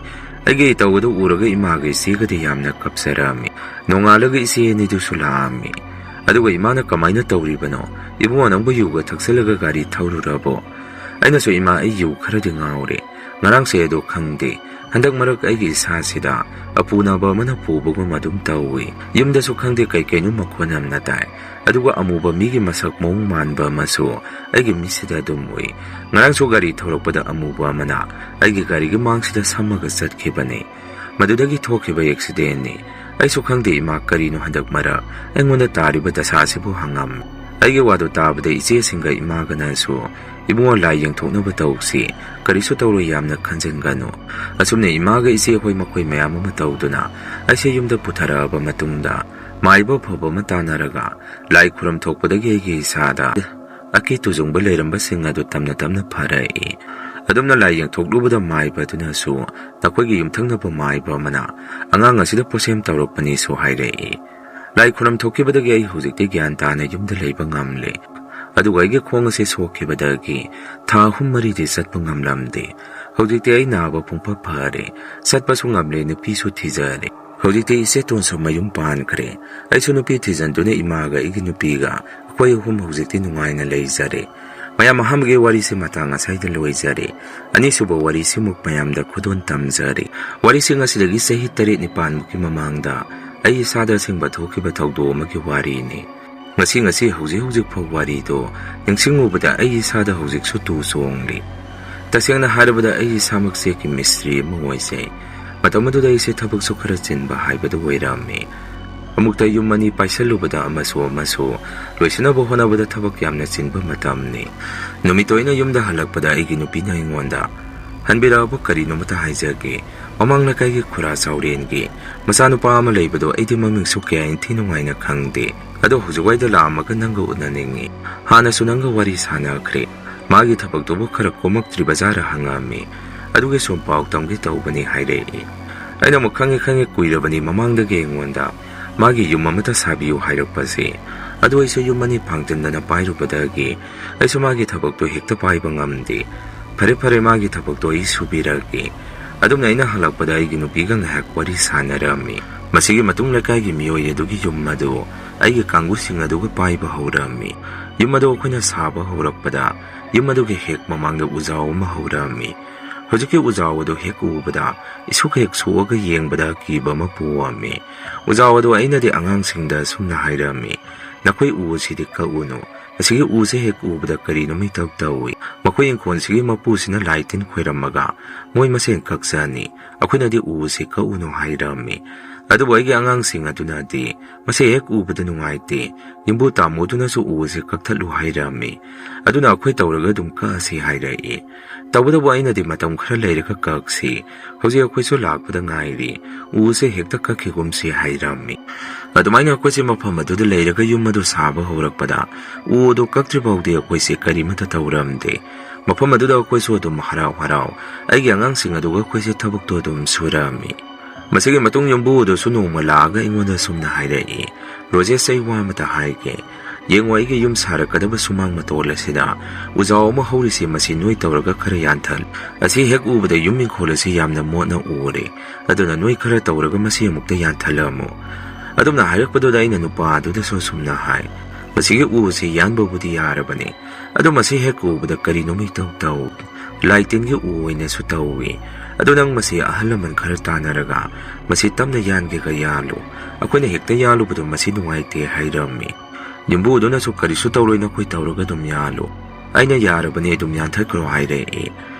ꯑꯩꯒꯤ ꯏꯇꯧ ꯑꯗꯨ ꯎꯔꯒ ꯏꯃꯥꯒ ꯏꯆꯦꯒꯗꯤ ꯌꯥꯝꯅ ꯀꯞꯆꯔꯝꯃꯤ꯫ ꯅꯣꯡꯉꯥꯜꯂꯒ ꯏꯆꯦ ꯑꯅꯤꯗꯨꯁꯨ ꯂꯥꯛꯑꯝꯃꯤ꯫ ꯑꯗꯨꯒ ꯏꯃꯥꯅ, "ꯀꯃꯥꯏꯅ ꯇꯧꯔꯤꯕꯅꯣ? ꯏꯕꯨꯡꯉꯣ, ꯅꯪꯕꯨ ꯌꯨꯒ ꯊꯛꯆꯜꯂꯒ ꯒꯥꯔꯤ ꯊꯧꯔꯨꯔꯕꯣ?" ꯑꯩꯅꯁꯨ, "ꯏꯃꯥ, ꯑꯩ ꯌꯨ ꯈꯔꯗꯤ ꯉꯥꯎꯔꯦ꯫ ꯉꯔꯥꯡꯁꯦ ꯑꯗꯣ ꯈꯪꯗꯦ, ꯍꯟꯗꯛ ꯃꯔꯛ ꯑꯩꯒꯤ ꯏꯁꯥꯁꯤꯗ ꯑꯄꯨꯅꯕ ꯑꯃꯅ ꯄꯨꯕꯒꯨꯝ ꯑꯗꯨꯝ ꯇꯧꯏ꯫ ꯌꯨꯝꯗꯁꯨ ꯈꯪꯗꯦ ꯀꯩ ꯀꯩꯅꯣ ꯃꯈꯣꯟ ꯌꯥꯝꯅ ꯇꯥꯏ꯫ ꯑꯗꯨꯒ ꯑꯃꯨꯕ ꯃꯤꯒꯤ ꯃꯁꯛ ꯃꯑꯣꯡ ꯃꯥꯟꯕ ꯑꯃꯁꯨ ꯑꯩꯒꯤ ꯃꯤꯠꯁꯤꯗ ꯑꯗꯨꯝ ꯎꯏ꯫ ꯉꯔꯥꯡꯁꯨ ꯒꯥꯔꯤ ꯊꯧꯔꯛꯄꯗ ꯑꯃꯨꯕ ꯑꯃꯅ ꯑꯩꯒꯤ ꯒꯥꯔꯤꯒꯤ ꯃꯥꯡꯁꯤꯗ ꯁꯝꯃꯒ ꯆꯠꯈꯤꯕꯅꯤ꯫ ꯃꯗꯨꯗꯒꯤ ꯊꯣꯛꯈꯤꯕ ꯑꯦꯛꯁꯤꯗꯦꯟꯅꯤ꯫ ꯑꯩꯁꯨ ꯈꯪꯗꯦ ꯏꯃꯥ, ꯀꯔꯤꯅꯣ ꯍꯟꯗꯛ ꯃꯔꯛ ꯑꯩꯉꯣꯟꯗ ꯇꯥꯔꯤꯕ ꯗꯁꯥꯁꯤꯕꯨ?" ꯍꯪꯉꯝꯃꯤ꯫ ꯑꯩꯒꯤ ꯋꯥꯗꯨ ꯇꯥꯕꯗ ꯏꯆꯦꯁꯤꯡꯒ ꯏꯃꯥꯒꯅꯁꯨ, "ꯏꯕꯨꯡꯉꯣ, ꯂꯥꯏ ꯌꯦꯡꯊꯣꯛꯅꯕ ꯇꯧꯁꯤ, ꯀꯔꯤꯁꯨ ꯇꯧꯔꯣꯏ, ꯌꯥꯝꯅ ꯈꯟꯖꯤꯟꯒꯅꯨ꯫" ꯑꯁꯨꯝꯅ ꯏꯃꯥꯒ ꯏꯆꯦ ꯍꯣꯏ ꯃꯈꯣꯏ ꯃꯌꯥꯝ ꯑꯃ ꯇꯧꯗꯨꯅ ꯑꯩꯁꯦ ꯌꯨꯝꯗ ꯄꯨꯊꯔꯛꯑꯕ ꯃꯇꯨꯡꯗ ꯃꯥꯏꯕ ꯑꯐꯕ ꯑꯃ ꯇꯥꯟꯅꯔꯒ ꯂꯥꯏ ꯈꯨꯔꯝ ꯊꯣꯛꯄꯗꯒꯤ ꯑꯩꯒꯤ ꯏꯁꯥꯗ ꯑꯀꯤ ꯇꯨꯖꯨꯡꯕ ꯂꯩꯔꯝꯕꯁꯤꯡ ꯑꯗꯨ ꯇꯞꯅ ꯇꯞꯅ ꯐꯔꯛꯏ꯫ ꯑꯗꯨꯝꯅ ꯂꯥꯏ ꯌꯦꯡꯊꯣꯛꯂꯨꯕꯗ ꯃꯥꯏꯕ ꯑꯗꯨꯅꯁꯨ ꯅꯈꯣꯏꯒꯤ ꯌꯨꯝꯊꯪꯅꯕ ꯃꯥꯏꯕ ꯑꯃꯅ ꯑꯉꯥꯡ ꯑꯁꯤꯗ ꯄꯣꯠꯁꯦꯝ ꯇꯧꯔꯛꯄꯅꯤꯁꯨ ꯍꯥꯏꯔꯛꯏ꯫ ꯂꯥꯏ ꯈꯨꯔꯝ ꯊꯣꯛꯈꯤꯕꯗꯒꯤ ꯑꯩ ꯍꯧꯖꯤꯛꯇꯤ ꯒ꯭ꯌꯥꯟ ꯇꯥꯅ ꯌꯨꯝꯗ ꯂꯩꯕ ꯉꯝꯂꯦ꯫ ꯑꯗꯨꯒ ꯑꯩꯒꯤ ꯈꯣꯡ ꯑꯁꯤ ꯁꯣꯛꯈꯤꯕꯗꯒꯤ ꯊꯥ ꯑꯍꯨꯝ ꯃꯔꯤꯗꯤ ꯆꯠꯄ ꯉꯝꯂꯝꯗꯦ꯫ ꯍꯧꯖꯤꯛꯇꯤ ꯑꯩ ꯅꯥꯕ ꯄꯨꯡꯐ ꯐꯔꯦ, ꯆꯠꯄꯁꯨ ꯉꯝꯂꯦ, ꯅꯨꯄꯤꯁꯨ ꯊꯤꯖꯔꯦ꯫ ꯍꯧꯖꯤꯛꯇꯤ ꯏꯆꯦꯇꯣꯟꯁꯨ ꯃꯌꯨꯝ ꯄꯥꯟꯈ꯭ꯔꯦ꯫ ꯑꯩꯁꯨ ꯅꯨꯄꯤ ꯊꯤꯖꯤꯟꯗꯨꯅ ꯏꯃꯥꯒ ꯑꯩꯒꯤ ꯅꯨꯄꯤꯒ ꯑꯩꯈꯣꯏ ꯑꯍꯨꯝ ꯍꯧꯖꯤꯛꯇꯤ ꯅꯨꯡꯉꯥꯏꯅ ꯂꯩꯖꯔꯦ꯫ ꯃꯌꯥꯝ, ꯑꯍꯥꯟꯕꯒꯤ ꯋꯥꯔꯤꯁꯤ ꯃꯇꯥꯡ ꯑꯁꯥꯏꯗ ꯂꯣꯏꯖꯔꯦ꯫ ꯑꯅꯤꯁꯨꯕ ꯋꯥꯔꯤꯁꯤ ꯑꯃꯨꯛ ꯃꯌꯥꯝꯗ ꯈꯨꯗꯣꯜ ꯇꯝꯖꯔꯤ꯫ ꯋꯥꯔꯤꯁꯤꯡ ꯑꯁꯤꯗꯒꯤ ꯆꯍꯤ ꯇꯔꯦꯠ ꯅꯤꯄꯥꯟꯃꯨꯛꯀꯤ ꯃꯃꯥꯡꯗ ꯑꯩ ꯏꯁꯥꯗ ꯑꯁꯦꯡꯕ ꯊꯣꯛꯈꯤꯕ ꯊꯧꯗꯣꯛ ꯑꯃꯒꯤ ꯋꯥꯔꯤꯅꯤ꯫ ꯉꯁꯤ, ꯉꯁꯤ ꯍꯧꯖꯤꯛ ꯍꯧꯖꯤꯛ ꯐꯥꯎ ꯋꯥꯔꯤꯗꯣ ꯅꯤꯡꯁꯤꯡꯉꯨꯕꯗ ꯑꯩ ꯏꯁꯥꯗ ꯍꯧꯖꯤꯛꯁꯨ ꯇꯨ ꯆꯣꯡꯂꯤ꯫ ꯇꯁꯦꯡꯅ ꯍꯥꯏꯔꯕꯗ ꯑꯩ ꯏꯁꯥꯃꯛ ꯆꯦꯛꯀꯤ ꯃꯤꯁꯇ꯭ꯔꯤ ꯑꯃ ꯑꯣꯏꯖꯩ꯫ ꯃꯇꯝ ꯑꯗꯨꯗ ꯑꯩꯁꯦ ꯊꯕꯛꯁꯨ ꯈꯔ ꯆꯤꯟꯕ ꯍꯥꯏꯕꯗꯨ ꯑꯣꯏꯔꯝꯃꯤ꯫ ꯑꯃꯨꯛꯇ ꯌꯨꯝ ꯑꯅꯤ ꯄꯥꯏꯁꯜꯂꯨꯕꯗ ꯑꯃꯁꯨ ꯑꯃꯁꯨ ꯂꯣꯏꯁꯤꯟꯅꯕ ꯍꯣꯠꯅꯕꯗ ꯊꯕꯛ ꯌꯥꯝꯅ ꯆꯤꯟꯕ ꯃꯇꯝꯅꯤ꯫ ꯅꯨꯃꯤꯠꯇꯣ ꯑꯩꯅ ꯌꯨꯝꯗ ꯍꯜꯂꯛꯄꯗ ꯑꯩꯒꯤ ꯅꯨꯄꯤꯅ ꯑꯩꯉꯣꯟꯗ ꯍꯟꯕꯤꯔꯛꯑꯕ ꯀꯔꯤꯅꯣꯃꯇ ꯍꯥꯏꯖꯒꯦ꯫ ꯃꯃꯥꯡ ꯂꯩꯀꯥꯏꯒꯤ ꯈꯨꯔꯥ ꯆꯥꯎꯔꯦꯟꯒꯤ ꯃꯆꯥꯅꯨꯄꯥ ꯑꯃ ꯂꯩꯕꯗꯣ ꯑꯩꯗꯤ ꯃꯃꯤꯡꯁꯨ ꯀꯌꯥ ꯏꯟꯊꯤ ꯅꯨꯡꯉꯥꯏꯅ ꯈꯪꯗꯦ꯫ ꯑꯗꯣ ꯍꯧꯖꯤꯛ ꯋꯥꯏꯗ ꯂꯥꯛꯑꯝꯃꯒ ꯅꯪꯒ ꯎꯅꯅꯤꯡꯉꯤ꯫ ꯍꯥꯟꯅꯁꯨ ꯅꯪꯒ ꯋꯥꯔꯤ ꯁꯥꯟꯅꯈ꯭ꯔꯦ꯫ ꯃꯥꯒꯤ ꯊꯕꯛꯇꯨꯕꯨ ꯈꯔ ꯀꯣꯝꯃꯛꯇ꯭ꯔꯤꯕ ꯖꯥꯔ ꯍꯪꯉꯛꯑꯝꯃꯤ꯫ ꯑꯗꯨꯒꯤ ꯁꯨꯝ ꯄꯥꯎ ꯇꯝꯒꯦ ꯇꯧꯕꯅꯤ ꯍꯥꯏꯔꯛꯏ꯫ ꯑꯩꯅ ꯑꯃꯨꯛ ꯈꯪꯉꯦ ꯈꯪꯉꯦ ꯀꯨꯏꯔꯕꯅꯤ ꯃꯃꯥꯡꯗꯒꯤ ꯑꯩꯉꯣꯟꯗ ꯃꯥꯒꯤ ꯌꯨꯝ ꯑꯃꯇ ꯁꯥꯕꯤꯌꯨ ꯍꯥꯏꯔꯛꯄꯁꯦ꯫ ꯑꯗꯨ ꯑꯩꯁꯨ ꯌꯨꯝ ꯑꯅꯤ ꯐꯥꯡꯖꯤꯟꯗꯅ ꯄꯥꯏꯔꯨꯕꯗꯒꯤ ꯑꯩꯁꯨ ꯃꯥꯒꯤ ꯊꯕꯛꯇꯣ ꯍꯦꯛꯇ ꯄꯥꯏꯕ ꯉꯝꯗꯦ꯫ ꯐꯔꯦ ꯐꯔꯦ, ꯃꯥꯒꯤ ꯊꯕꯛꯇꯣ ꯑꯩ ꯁꯨꯕꯤꯔꯒꯦ꯫ ꯑꯗꯨꯝꯅ ꯑꯩꯅ ꯍꯜꯂꯛꯄꯗ ꯑꯩꯒꯤ ꯅꯨꯄꯤꯒ ꯉꯥꯏꯍꯥꯛ ꯋꯥꯔꯤ ꯁꯥꯟꯅꯔꯝꯃꯤ꯫ ꯃꯁꯤꯒꯤ ꯃꯇꯨꯡ ꯂꯩꯀꯥꯏꯒꯤ ꯃꯤꯑꯣꯏ ꯑꯗꯨꯒꯤ ꯌꯨꯝ ꯑꯗꯨ ꯑꯩꯒꯤ ꯀꯥꯡꯕꯨꯁꯤꯡ ꯑꯗꯨꯒ ꯄꯥꯏꯕ ꯍꯧꯔꯝꯃꯤ꯫ ꯌꯨꯝ ꯑꯗꯨ ꯑꯩꯈꯣꯏꯅ ꯁꯥꯕ ꯍꯧꯔꯛꯄꯗ ꯌꯨꯝ ꯑꯗꯨꯒꯤ ꯍꯦꯛ ꯃꯃꯥꯡꯗ ꯎꯖꯥꯎ ꯑꯃ ꯍꯧꯔꯝꯃꯤ꯫ ꯍꯧꯖꯤꯛꯀꯤ ꯎꯖꯥꯎ ꯑꯗꯨ ꯍꯦꯛ ꯎꯕꯗ ꯏꯁꯨꯛ ꯍꯦꯛ ꯁꯣꯛꯑꯒ ꯌꯦꯡꯕꯗ ꯑꯀꯤꯕ ꯑꯃ ꯄꯣꯛꯑꯝꯃꯤ꯫ ꯎꯖꯥꯎ ꯑꯗꯨ ꯑꯩꯅꯗꯤ ꯑꯉꯥꯡꯁꯤꯡꯗ ꯁꯨꯝꯅ ꯍꯥꯏꯔꯝꯃꯤ, "ꯅꯈꯣꯏ ꯎ ꯑꯁꯤꯗꯤ ꯀꯛꯎꯅꯨ꯫ ꯑꯁꯤꯒꯤ ꯎꯁꯦ ꯍꯦꯛ ꯎꯕꯗ ꯀꯔꯤꯅꯣꯝ ꯏꯇꯧ ꯇꯧꯏ꯫ ꯃꯈꯣꯏ ꯏꯪꯈꯣꯜꯁꯤꯒꯤ ꯃꯄꯨꯁꯤꯅ ꯂꯥꯏ ꯇꯤꯟ ꯈꯣꯏꯔꯝꯃꯒ ꯃꯣꯏ ꯃꯁꯦꯟ ꯀꯛꯆꯅꯤ꯫ ꯑꯩꯈꯣꯏꯅꯗꯤ ꯎ ꯑꯁꯤ ꯀꯛꯎꯅꯨ" ꯍꯥꯏꯔꯝꯃꯤ꯫ ꯑꯗꯨꯕꯨ ꯑꯩꯒꯤ ꯑꯉꯥꯡꯁꯤꯡ ꯑꯗꯨꯅꯗꯤ, "ꯃꯁꯤ ꯍꯦꯛ ꯎꯕꯗ ꯅꯨꯡꯉꯥꯏꯇꯦ꯫ ꯌꯨꯝꯕꯨ ꯇꯥꯃꯣꯗꯨꯅꯁꯨ ꯎ ꯑꯁꯤ ꯀꯛꯊꯠꯂꯨ" ꯍꯥꯏꯔꯝꯃꯤ꯫ ꯑꯗꯨꯅ ꯑꯩꯈꯣꯏ ꯇꯧꯔꯒ ꯑꯗꯨꯝ ꯀꯛꯑꯁꯤ ꯍꯥꯏꯔꯛꯏ꯫ ꯇꯧꯕꯇꯕꯨ ꯑꯩꯅꯗꯤ ꯃꯇꯝ ꯈꯔ ꯂꯩꯔꯒ ꯀꯛꯁꯤ꯫ ꯍꯧꯖꯤꯛ ꯑꯩꯈꯣꯏꯁꯨ ꯂꯥꯛꯄꯗ ꯉꯥꯏꯔꯤ꯫ ꯎ ꯑꯁꯤ ꯍꯦꯛꯇ ꯀꯛꯈꯤꯒꯨꯝꯁꯤ ꯍꯥꯏꯔꯝꯃꯤ꯫ ꯑꯗꯨꯃꯥꯏꯅ ꯑꯩꯈꯣꯏꯁꯦ ꯃꯐꯝ ꯑꯗꯨꯗ ꯂꯩꯔꯒ ꯌꯨꯝ ꯑꯗꯨ ꯁꯥꯕ ꯍꯧꯔꯛꯄꯗ ꯎ ꯑꯗꯨ ꯀꯛꯇ꯭ꯔꯤ ꯐꯥꯎꯗꯤ ꯑꯩꯈꯣꯏꯁꯦ ꯀꯔꯤꯃꯠꯇ ꯇꯧꯔꯝꯗꯦ꯫ ꯃꯐꯝ ꯑꯗꯨꯗ ꯑꯩꯈꯣꯏꯁꯨ ꯑꯗꯨꯝ ꯍꯔꯥꯎ ꯍꯔꯥꯎ ꯑꯩꯒꯤ ꯑꯉꯥꯡꯁꯤꯡ ꯑꯗꯨꯒ ꯑꯩꯈꯣꯏꯁꯦ ꯊꯕꯛꯇꯣ ꯑꯗꯨꯝ ꯁꯨꯔꯝꯃꯤ꯫ ꯃꯁꯤꯒꯤ ꯃꯇꯨꯡ ꯌꯨꯝꯕꯨ ꯑꯗꯨꯁꯨ ꯅꯣꯡꯃ ꯂꯥꯛꯑꯒ ꯑꯩꯉꯣꯟꯗ ꯁꯨꯝꯅ ꯍꯥꯏꯔꯛꯏ, "ꯔꯣꯖꯦꯁ, ꯑꯩ ꯋꯥ ꯑꯃꯇ ꯍꯥꯏꯒꯦ꯫ ꯌꯦꯡꯉꯣ, ꯑꯩꯒꯤ ꯌꯨꯝ ꯁꯥꯔꯛꯀꯗꯕ ꯁꯨꯃꯥꯡ ꯃꯇꯣꯜ ꯑꯁꯤꯗ ꯎꯖꯥꯎ ꯑꯃ ꯍꯧꯔꯤꯁꯤ, ꯃꯁꯤ ꯅꯣꯏ ꯇꯧꯔꯒ ꯈꯔ ꯌꯥꯟꯊꯜ꯫ ꯑꯁꯤ ꯍꯦꯛ ꯎꯕꯗ ꯌꯨꯝ ꯏꯪꯈꯣꯜ ꯑꯁꯤ ꯌꯥꯝꯅ ꯃꯣꯠꯅ ꯎꯔꯦ꯫ ꯑꯗꯨꯅ ꯅꯣꯏ ꯈꯔ ꯇꯧꯔꯒ ꯃꯁꯤ ꯑꯃꯨꯛꯇ ꯌꯥꯟꯊꯜꯂꯝꯃꯨ"꯫ ꯑꯗꯨꯝꯅ ꯍꯥꯏꯔꯛꯄꯗꯨꯗ ꯑꯩꯅ ꯅꯨꯄꯥ ꯑꯗꯨꯗꯁꯨ ꯑꯁꯨꯝꯅ ꯍꯥꯏ, "ꯃꯁꯤꯒꯤ ꯎ ꯑꯁꯤ ꯌꯥꯟꯕꯕꯨꯗꯤ ꯌꯥꯔꯕꯅꯤ, ꯑꯗꯣ ꯃꯁꯤ ꯍꯦꯛ ꯎꯕꯗ ꯀꯔꯤꯅꯣꯝ ꯏꯇꯧ ꯇꯧ꯫ ꯂꯥꯏ ꯇꯤꯟꯒꯤ ꯎ ꯑꯣꯏꯅꯁꯨ ꯇꯧꯏ꯫ ꯑꯗꯣ ꯅꯪ ꯃꯁꯤ ꯑꯍꯜ ꯂꯃꯟ ꯈꯔ ꯇꯥꯟꯅꯔꯒ ꯃꯁꯤ ꯇꯞꯅ ꯌꯥꯟꯒꯦꯒ ꯌꯥꯜꯂꯨ꯫ ꯑꯩꯈꯣꯏꯅ ꯍꯦꯛꯇ ꯌꯥꯜꯂꯨꯕꯗꯣ ꯃꯁꯤ ꯅꯨꯡꯉꯥꯏꯇꯦ" ꯍꯥꯏꯔꯝꯃꯤ꯫ ꯌꯨꯝꯕꯨꯗꯨꯅꯁꯨ, "ꯀꯔꯤꯁꯨ ꯇꯧꯔꯣꯏ, ꯅꯈꯣꯏ ꯇꯧꯔꯒ ꯑꯗꯨꯝ ꯌꯥꯜꯂꯨ꯫ ꯑꯩꯅ ꯌꯥꯔꯕꯅꯤ, ꯑꯗꯨꯝ ꯌꯥꯟꯊꯠꯈ꯭ꯔꯣ" ꯍꯥꯏꯔꯛꯏ꯫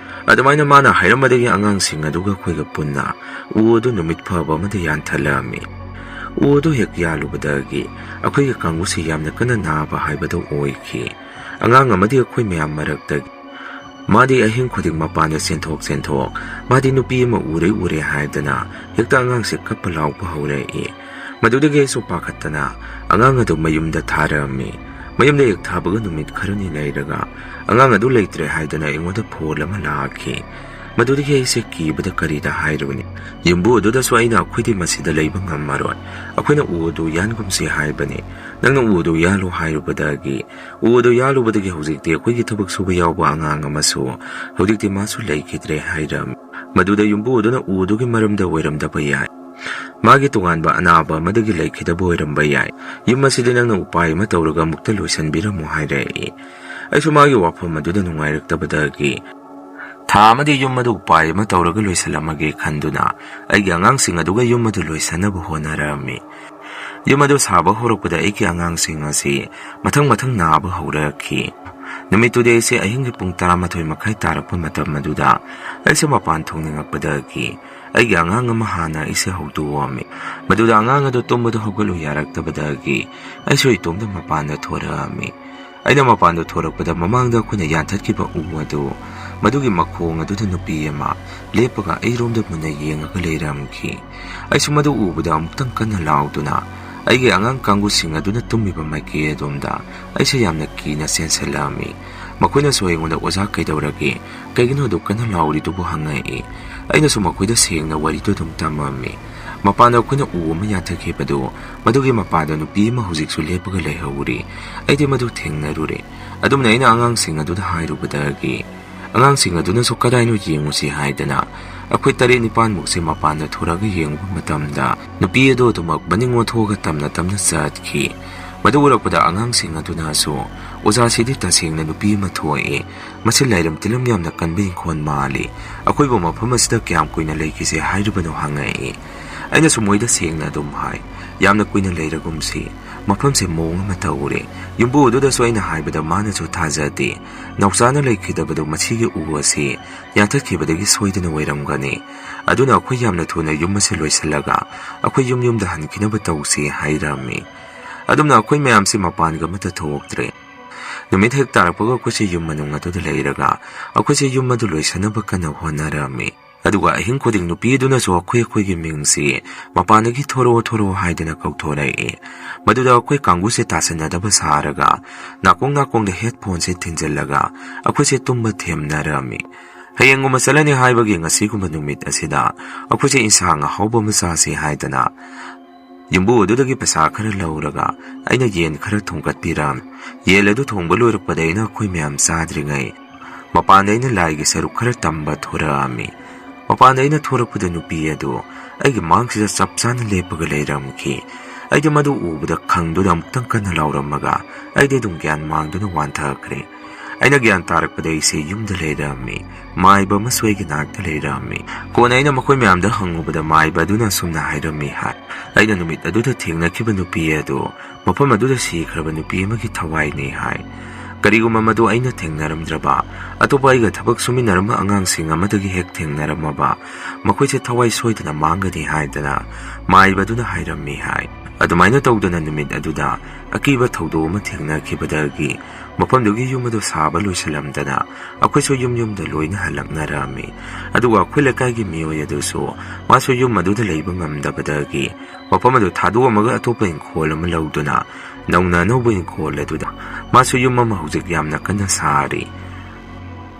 ꯑꯗꯨꯃꯥꯏꯅ ꯃꯥꯅ ꯍꯥꯏꯔꯝꯕꯗꯒꯤ ꯑꯉꯥꯡꯁꯤꯡ ꯑꯗꯨꯒ ꯑꯩꯈꯣꯏꯒ ꯄꯨꯟꯅ ꯎ ꯑꯗꯨ ꯅꯨꯃꯤꯠ ꯐꯕ ꯑꯃꯗ ꯌꯥꯟꯊꯠꯂꯝꯃꯤ꯫ ꯎ ꯑꯗꯨ ꯍꯦꯛ ꯌꯥꯜꯂꯨꯕꯗꯒꯤ ꯑꯩꯈꯣꯏꯒꯤ ꯀꯥꯡꯕꯨꯁꯤ ꯌꯥꯝꯅ ꯀꯟꯅ ꯅꯥꯕ ꯍꯥꯏꯕꯗꯨ ꯑꯣꯏꯈꯤ꯫ ꯑꯉꯥꯡ ꯑꯃꯗꯤ ꯑꯩꯈꯣꯏ ꯃꯌꯥꯝ ꯃꯔꯛꯇꯒꯤ ꯃꯥꯗꯤ ꯑꯍꯤꯡ ꯈꯨꯗꯤꯡ ꯃꯄꯥꯟꯗ ꯆꯦꯟꯊꯣꯛ ꯆꯦꯟꯊꯣꯛ, ꯃꯥꯗꯤ ꯅꯨꯄꯤ ꯑꯃ ꯎꯔꯦ ꯎꯔꯦ ꯍꯥꯏꯗꯅ ꯍꯦꯛꯇ ꯑꯉꯥꯡꯁꯦ ꯀꯞꯄ ꯂꯥꯎꯕ ꯍꯧꯔꯛꯏ꯫ ꯃꯗꯨꯗꯒꯤ ꯑꯩꯁꯨ ꯄꯥꯈꯠꯇꯅ ꯑꯉꯥꯡ ꯑꯗꯨ ꯃꯌꯨꯝꯗ ꯊꯥꯔꯛꯑꯝꯃꯤ꯫ ꯃꯌꯨꯝꯗ ꯍꯦꯛ ꯊꯥꯕꯒ ꯅꯨꯃꯤꯠ ꯈꯔꯅꯤ ꯂꯩꯔꯒ ꯑꯉꯥꯡ ꯑꯗꯨ ꯂꯩꯇ꯭ꯔꯦ ꯍꯥꯏꯗꯅ ꯑꯩꯉꯣꯟꯗ ꯐꯣꯟ ꯑꯃ ꯂꯥꯛꯈꯤ꯫ ꯃꯗꯨꯗꯒꯤ ꯑꯩꯁꯦ ꯀꯤꯕꯗ ꯀꯔꯤꯗ ꯍꯥꯏꯔꯨꯅꯤ꯫ ꯌꯨꯝꯕꯨ ꯑꯗꯨꯗꯁꯨ ꯑꯩꯅ ꯑꯩꯈꯣꯏꯗꯤ ꯃꯁꯤꯗ ꯂꯩꯕ ꯉꯝꯃꯔꯣꯏ, ꯑꯩꯈꯣꯏꯅ ꯎ ꯑꯗꯨ ꯌꯥꯟꯒꯨꯝꯁꯤ ꯍꯥꯏꯕꯅꯤ꯫ ꯅꯪꯅ ꯎ ꯑꯗꯨ ꯌꯥꯜꯂꯨ ꯍꯥꯏꯔꯨꯕꯗꯒꯤ, ꯎ ꯑꯗꯨ ꯌꯥꯜꯂꯨꯕꯗꯒꯤ ꯍꯧꯖꯤꯛꯇꯤ ꯑꯩꯈꯣꯏꯒꯤ ꯊꯕꯛ ꯁꯨꯕ ꯌꯥꯎꯕ ꯑꯉꯥꯡ ꯑꯃꯁꯨ ꯍꯧꯖꯤꯛꯇꯤ ꯃꯥꯁꯨ ꯂꯩꯈꯤꯗ꯭ꯔꯦ ꯍꯥꯏꯔꯝꯃꯤ꯫ ꯃꯗꯨꯗ ꯌꯨꯝꯕꯨ ꯑꯗꯨꯅ ꯎ ꯑꯗꯨꯒꯤ ꯃꯔꯝꯗ ꯑꯣꯏꯔꯝꯗꯕ ꯌꯥꯏ, ꯃꯥꯒꯤ ꯇꯣꯉꯥꯟꯕ ꯑꯅꯥꯕ ꯑꯃꯗꯒꯤ ꯂꯩꯈꯤꯗꯕ ꯑꯣꯏꯔꯝꯕ ꯌꯥꯏ꯫ ꯌꯨꯝ ꯑꯁꯤꯗꯤ ꯅꯪꯅ ꯎꯄꯥꯏ ꯑꯃ ꯇꯧꯔꯒ ꯑꯃꯨꯛꯇ ꯂꯣꯏꯁꯤꯟꯕꯤꯔꯝꯃꯨ ꯍꯥꯏꯔꯛꯏ꯫ ꯑꯩꯁꯨ ꯃꯥꯒꯤ ꯋꯥꯐꯝ ꯑꯗꯨꯗ ꯅꯨꯡꯉꯥꯏꯔꯛꯇꯕꯗꯒꯤ ꯊꯥ ꯑꯃꯗꯤ ꯌꯨꯝ ꯑꯗꯨ ꯎꯄꯥꯏ ꯑꯃ ꯇꯧꯔꯒ ꯂꯣꯏꯁꯤꯜꯂꯝꯃꯒꯦ ꯈꯟꯗꯨꯅ ꯑꯩꯒꯤ ꯑꯉꯥꯡꯁꯤꯡ ꯑꯗꯨꯒ ꯌꯨꯝ ꯑꯗꯨ ꯂꯣꯏꯁꯤꯟꯅꯕ ꯍꯣꯠꯅꯔꯝꯃꯤ꯫ ꯌꯨꯝ ꯑꯗꯨ ꯁꯥꯕ ꯍꯧꯔꯛꯄꯗ ꯑꯩꯒꯤ ꯑꯉꯥꯡꯁꯤꯡ ꯑꯁꯤ ꯃꯊꯪ ꯃꯊꯪ ꯅꯥꯕ ꯍꯧꯔꯛꯈꯤ꯫ ꯅꯨꯃꯤꯠꯇꯨꯗꯤ ꯑꯩꯁꯦ ꯑꯍꯤꯡꯒꯤ ꯄꯨꯡ ꯇꯔꯥꯃꯥꯊꯣꯏ ꯃꯈꯥꯏ ꯇꯥꯔꯛꯄ ꯃꯇꯝ ꯑꯗꯨꯗ ꯑꯩꯁꯦ ꯃꯄꯥꯟ ꯊꯣꯛꯅꯤꯡꯉꯛꯄꯗꯒꯤ ꯑꯩꯒꯤ ꯑꯉꯥꯡ ꯑꯃ ꯍꯥꯟꯅ ꯑꯩꯁꯦ ꯍꯧꯗꯣꯛꯑꯝꯃꯤ꯫ ꯃꯗꯨꯗ ꯑꯉꯥꯡ ꯑꯗꯨ ꯇꯨꯝꯕꯗ ꯍꯧꯒꯠꯂꯨ ꯌꯥꯔꯛꯇꯕꯗꯒꯤ ꯑꯩꯁꯨ ꯏꯇꯣꯝꯇ ꯃꯄꯥꯟꯗ ꯊꯣꯔꯛꯑꯝꯃꯤ꯫ ꯑꯩꯅ ꯃꯄꯥꯟꯗ ꯊꯣꯔꯛꯄꯗ ꯃꯃꯥꯡꯗ ꯑꯩꯈꯣꯏꯅ ꯌꯥꯟꯊꯠꯈꯤꯕ ꯎ ꯑꯗꯨ, ꯃꯗꯨꯒꯤ ꯃꯈꯣꯡ ꯑꯗꯨꯗ ꯅꯨꯄꯤ ꯑꯃ ꯂꯦꯞꯄꯒ ꯑꯩꯔꯣꯝꯗ ꯃꯨꯟꯅ ꯌꯦꯡꯉꯒ ꯂꯩꯔꯝꯈꯤ꯫ ꯑꯩꯁꯨ ꯃꯗꯨ ꯎꯕꯗ ꯑꯃꯨꯛꯇꯪ ꯀꯟꯅ ꯂꯥꯎꯗꯨꯅ ꯑꯩꯒꯤ ꯑꯉꯥꯡ ꯀꯥꯡꯕꯨꯁꯤꯡ ꯑꯗꯨꯅ ꯇꯨꯝꯃꯤꯕ ꯃꯥꯏꯀꯩ ꯑꯗꯣꯝꯗ ꯑꯩꯁꯦ ꯌꯥꯝꯅ ꯀꯤꯅ ꯆꯦꯟꯁꯤꯜꯂꯛꯑꯝꯃꯤ꯫ ꯃꯈꯣꯏꯅꯁꯨ ꯑꯩꯉꯣꯟꯗ "ꯑꯣꯖꯥ, ꯀꯩꯗꯧꯔꯒꯦ? ꯀꯩꯒꯤꯅꯣ ꯑꯗꯨꯛ ꯀꯟꯅ ꯂꯥꯎꯔꯤꯗꯨꯕꯨ?" ꯍꯪꯉꯛꯏ꯫ ꯑꯩꯅꯁꯨ ꯃꯈꯣꯏꯗ ꯁꯦꯡꯅ ꯋꯥꯔꯤꯗꯨ ꯑꯗꯨꯝ ꯇꯝꯃꯝꯃꯤ꯫ ꯃꯄꯥꯟꯗ ꯑꯩꯈꯣꯏꯅ ꯎ ꯑꯃ ꯌꯥꯟꯊꯠꯈꯤꯕꯗꯨ, ꯃꯗꯨꯒꯤ ꯃꯄꯥꯟꯗ ꯅꯨꯄꯤ ꯑꯃ ꯍꯧꯖꯤꯛꯁꯨ ꯂꯦꯞꯄꯒ ꯂꯩꯍꯧꯔꯤ꯫ ꯑꯩꯗꯤ ꯃꯗꯨ ꯊꯦꯡꯅꯔꯨꯔꯦ꯫ ꯑꯗꯨꯝꯅ ꯑꯩꯅ ꯑꯉꯥꯡꯁꯤꯡ ꯑꯗꯨꯗ ꯍꯥꯏꯔꯨꯕꯗꯒꯤ, ꯑꯉꯥꯡꯁꯤꯡ ꯑꯗꯨꯅꯁꯨ "ꯀꯗꯥꯏꯅꯣ ꯌꯦꯡꯉꯨꯁꯤ" ꯍꯥꯏꯗꯅ ꯑꯩꯈꯣꯏ ꯇꯔꯦꯠ ꯅꯤꯄꯥꯟꯃꯨꯛꯁꯦ ꯃꯄꯥꯟꯗ ꯊꯣꯔꯛꯑꯒ ꯌꯦꯡꯉꯨꯕ ꯃꯇꯝꯗ, ꯅꯨꯄꯤ ꯑꯗꯨ ꯑꯗꯨꯃꯛ ꯃꯅꯤꯡ ꯑꯣꯟꯊꯣꯛꯑꯒ ꯇꯞꯅ ꯇꯞꯅ ꯆꯠꯈꯤ꯫ ꯃꯗꯨ ꯎꯔꯛꯄꯗ ꯑꯉꯥꯡꯁꯤꯡ ꯑꯗꯨꯅꯁꯨ, "ꯑꯣꯖꯥꯁꯤꯗꯤ ꯇꯁꯦꯡꯅ ꯅꯨꯄꯤ ꯑꯃ ꯊꯣꯛꯑꯦ, ꯃꯁꯤ ꯂꯥꯏꯔꯝ ꯇꯤꯜꯂꯝ ꯌꯥꯝꯅ ꯀꯟꯕ ꯏꯪꯈꯣꯜ ꯃꯥꯜꯂꯤ, ꯑꯩꯈꯣꯏꯕꯨ ꯃꯐꯝ ꯑꯁꯤꯗ ꯀꯌꯥꯝ ꯀꯨꯏꯅ ꯂꯩꯈꯤꯁꯦ ꯍꯥꯏꯔꯤꯕꯅꯣ?" ꯍꯪꯉꯛꯏ꯫ ꯑꯩꯅꯁꯨ ꯃꯣꯏꯗ ꯁꯦꯡꯅ ꯑꯗꯨꯝ ꯍꯥꯏ, "ꯌꯥꯝꯅ ꯀꯨꯏꯅ ꯂꯩꯔꯒꯨꯝꯁꯤ, ꯃꯐꯝꯁꯦ ꯃꯑꯣꯡ ꯑꯃ ꯇꯧꯔꯦ꯫ ꯌꯨꯝꯕꯨ ꯑꯗꯨꯗꯁꯨ ꯑꯩꯅ ꯍꯥꯏꯕꯗ ꯃꯥꯅꯁꯨ ꯊꯥꯖꯗꯦ꯫ ꯅꯥꯎꯆꯥꯅ ꯂꯩꯈꯤꯗꯕꯗꯨ ꯃꯁꯤꯒꯤ ꯎ ꯑꯁꯤ ꯌꯥꯟꯊꯠꯈꯤꯕꯗꯒꯤ ꯁꯣꯏꯗꯅ ꯑꯣꯏꯔꯝꯒꯅꯤ꯫ ꯑꯗꯨꯅ ꯑꯩꯈꯣꯏ ꯌꯥꯝꯅ ꯊꯨꯅ ꯌꯨꯝ ꯑꯁꯤ ꯂꯣꯏꯁꯤꯜꯂꯒ ꯑꯩꯈꯣꯏ ꯌꯨꯝ ꯌꯨꯝꯗ ꯍꯟꯈꯤꯅꯕ ꯇꯧꯁꯤ ꯍꯥꯏꯔꯝꯃꯤ꯫ ꯑꯗꯨꯝꯅ ꯑꯩꯈꯣꯏ ꯃꯌꯥꯝꯁꯤ ꯃꯄꯥꯟꯒ ꯑꯃꯠꯇ ꯊꯣꯛꯇ꯭ꯔꯦ꯫ ꯅꯨꯃꯤꯠ ꯍꯦꯛ ꯇꯥꯔꯛꯄꯒ ꯑꯩꯈꯣꯏꯁꯦ ꯌꯨꯝ ꯃꯅꯨꯡ ꯑꯗꯨꯗ ꯂꯩꯔꯒ ꯑꯩꯈꯣꯏꯁꯦ ꯌꯨꯝ ꯑꯗꯨ ꯂꯣꯏꯁꯤꯟꯅꯕ ꯀꯟꯅ ꯍꯣꯠꯅꯔꯝꯃꯤ꯫ ꯑꯗꯨꯒ ꯑꯍꯤꯡ ꯈꯨꯗꯤꯡ ꯅꯨꯄꯤ ꯑꯗꯨꯅꯁꯨ ꯑꯩꯈꯣꯏ ꯑꯩꯈꯣꯏꯒꯤ ꯃꯤꯡꯁꯤ ꯃꯄꯥꯟꯗꯒꯤ "ꯊꯣꯔꯛꯑꯣ, ꯊꯣꯔꯛꯑꯣ" ꯍꯥꯏꯗꯅ ꯀꯧꯊꯣꯔꯛꯏ꯫ ꯃꯗꯨꯗ ꯑꯩꯈꯣꯏ ꯀꯥꯡꯕꯨꯁꯦ ꯇꯥꯁꯤꯟꯅꯗꯕ ꯁꯥꯔꯒ ꯅꯥꯀꯣꯡ ꯅꯥꯀꯣꯡꯗ headphone ꯁꯦ ꯊꯤꯟꯖꯤꯜꯂꯒ ꯑꯩꯈꯣꯏꯁꯦ ꯇꯨꯝꯕ ꯊꯦꯝꯅꯔꯝꯃꯤ꯫ ꯍꯌꯦꯡꯒꯨꯝꯕ ꯆꯠꯂꯅꯤ ꯍꯥꯏꯕꯒꯤ ꯉꯁꯤꯒꯨꯝꯕ ꯅꯨꯃꯤꯠ ꯑꯁꯤꯗ ꯑꯩꯈꯣꯏꯁꯦ ꯏꯟꯁꯥꯡ ꯑꯍꯥꯎꯕ ꯑꯃ ꯆꯥꯁꯤ ꯍꯥꯏꯗꯅ ꯌꯨꯝꯕꯨ ꯑꯗꯨꯗꯒꯤ ꯄꯩꯁꯥ ꯈꯔ ꯂꯧꯔꯒ ꯑꯩꯅ ꯌꯦꯟ ꯈꯔ ꯊꯣꯡꯒꯠꯄꯤꯔꯝꯃꯤ꯫ ꯌꯦꯟ ꯑꯗꯨ ꯊꯣꯡꯕ ꯂꯣꯏꯔꯛꯄꯗ ꯑꯩꯅ ꯑꯩꯈꯣꯏ ꯃꯌꯥꯝ ꯆꯥꯗ꯭ꯔꯤꯉꯩ ꯃꯄꯥꯟꯗ ꯑꯩꯅ ꯂꯥꯏꯒꯤ ꯁꯔꯨꯛ ꯈꯔ ꯇꯝꯕ ꯊꯣꯔꯛꯑꯝꯃꯤ꯫ ꯃꯄꯥꯟꯗ ꯑꯩꯅ ꯊꯣꯔꯛꯄꯗ ꯅꯨꯄꯤ ꯑꯗꯨ ꯑꯩꯒꯤ ꯃꯥꯡꯁꯤꯗ ꯆꯞ ꯆꯥꯅ ꯂꯦꯞꯄꯒ ꯂꯩꯔꯝꯈꯤ꯫ ꯑꯩꯗꯤ ꯃꯗꯨ ꯎꯕꯗ ꯈꯪꯗꯨꯅ ꯑꯃꯨꯛꯇꯪ ꯀꯟꯅ ꯂꯥꯎꯔꯝꯃꯒ ꯑꯩꯗꯤ ꯑꯗꯨꯝ ꯒ꯭ꯌꯥꯟ ꯃꯥꯡꯗꯨꯅ ꯋꯥꯟꯊꯈ꯭ꯔꯦ꯫ ꯑꯩꯅ ꯒ꯭ꯌꯥꯟ ꯇꯥꯔꯛꯄꯗ ꯑꯩꯁꯦ ꯌꯨꯝꯗ ꯂꯩꯔꯝꯃꯤ꯫ ꯃꯥꯏꯕ ꯑꯃꯁꯨ ꯑꯩꯒꯤ ꯅꯥꯛꯇ ꯂꯩꯔꯝꯃꯤ꯫ ꯀꯣꯟꯅ ꯑꯩꯅ ꯃꯈꯣꯏ ꯃꯌꯥꯝꯗ ꯍꯪꯉꯨꯕꯗ ꯃꯥꯏꯕ ꯑꯗꯨꯅ ꯑꯁꯨꯝꯅ ꯍꯥꯏꯔꯝꯃꯤ ꯍꯥꯏ, "ꯑꯩꯅ ꯅꯨꯃꯤꯠ ꯑꯗꯨꯗ ꯊꯦꯡꯅꯈꯤꯕ ꯅꯨꯄꯤ ꯑꯗꯨ ꯃꯐꯝ ꯑꯗꯨꯗ ꯁꯤꯈ꯭ꯔꯕ ꯅꯨꯄꯤ ꯑꯃꯒꯤ ꯊꯋꯥꯏꯅꯤ" ꯍꯥꯏ꯫ ꯀꯔꯤꯒꯨꯝꯕ ꯃꯗꯨ ꯑꯩꯅ ꯊꯦꯡꯅꯔꯝꯗ꯭ꯔꯕ, ꯑꯇꯣꯞꯄ ꯑꯩꯒ ꯊꯕꯛ ꯁꯨꯃꯤꯟꯅꯔꯝꯕ ꯑꯉꯥꯡꯁꯤꯡ ꯑꯃꯗꯒꯤ ꯍꯦꯛ ꯊꯦꯡꯅꯔꯝꯃꯕ, ꯃꯈꯣꯏꯁꯦ ꯊꯋꯥꯏ ꯁꯣꯏꯗꯅ ꯃꯥꯡꯒꯅꯤ ꯍꯥꯏꯗꯅ ꯃꯥꯏꯕꯗꯨꯅ ꯍꯥꯏꯔꯝꯃꯤ ꯍꯥꯏ꯫ ꯑꯗꯨꯃꯥꯏꯅ ꯇꯧꯗꯅ ꯅꯨꯃꯤꯠ ꯑꯗꯨꯗ ꯑꯀꯤꯕ ꯊꯧꯗꯣꯛ ꯑꯃ ꯊꯦꯡꯅꯈꯤꯕꯗꯒꯤ ꯃꯐꯝꯗꯨꯒꯤ ꯌꯨꯝ ꯑꯗꯨ ꯁꯥꯕ ꯂꯣꯏꯁꯤꯜꯂꯝꯗꯅ ꯑꯩꯈꯣꯏꯁꯨ ꯌꯨꯝ ꯌꯨꯝꯗ ꯂꯣꯏꯅ ꯍꯜꯂꯛꯅꯔꯝꯃꯤ꯫ ꯑꯗꯨꯒ ꯑꯩꯈꯣꯏ ꯂꯩꯀꯥꯏꯒꯤ ꯃꯤꯑꯣꯏ ꯑꯗꯨꯁꯨ ꯃꯥꯁꯨ ꯌꯨꯝ ꯑꯗꯨꯗ ꯂꯩꯕ ꯉꯝꯗꯕꯗꯒꯤ ꯃꯐꯝ ꯑꯗꯨ ꯊꯥꯗꯣꯛꯑꯝꯃꯒ ꯑꯇꯣꯞꯄ ꯏꯪꯈꯣꯜ ꯑꯃ ꯂꯧꯗꯨꯅ ꯅꯧꯅ ꯑꯅꯧꯕ ꯏꯪꯈꯣꯜ ꯑꯗꯨꯗ ꯃꯥꯁꯨ ꯌꯨꯝ ꯑꯃ ꯍꯧꯖꯤꯛ ꯌꯥꯝꯅ ꯀꯟꯅ ꯁꯥꯔꯤ꯫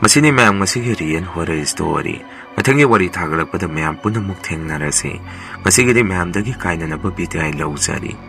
ꯃꯁꯤꯅꯤ ꯃꯌꯥꯝ ꯉꯁꯤꯒꯤ real horror story꯫ ꯃꯊꯪꯒꯤ ꯋꯥꯔꯤ ꯊꯥꯒꯠꯂꯛꯄꯗ ꯃꯌꯥꯝ ꯄꯨꯟꯅ ꯑꯃꯨꯛ ꯊꯦꯡꯅꯔꯁꯤ꯫ ꯉꯁꯤꯒꯤꯗꯤ ꯃꯌꯥꯝꯗꯒꯤ ꯀꯥꯏꯅꯅꯕ ꯕꯤꯗꯥꯏ ꯂꯧꯖꯔꯤ꯫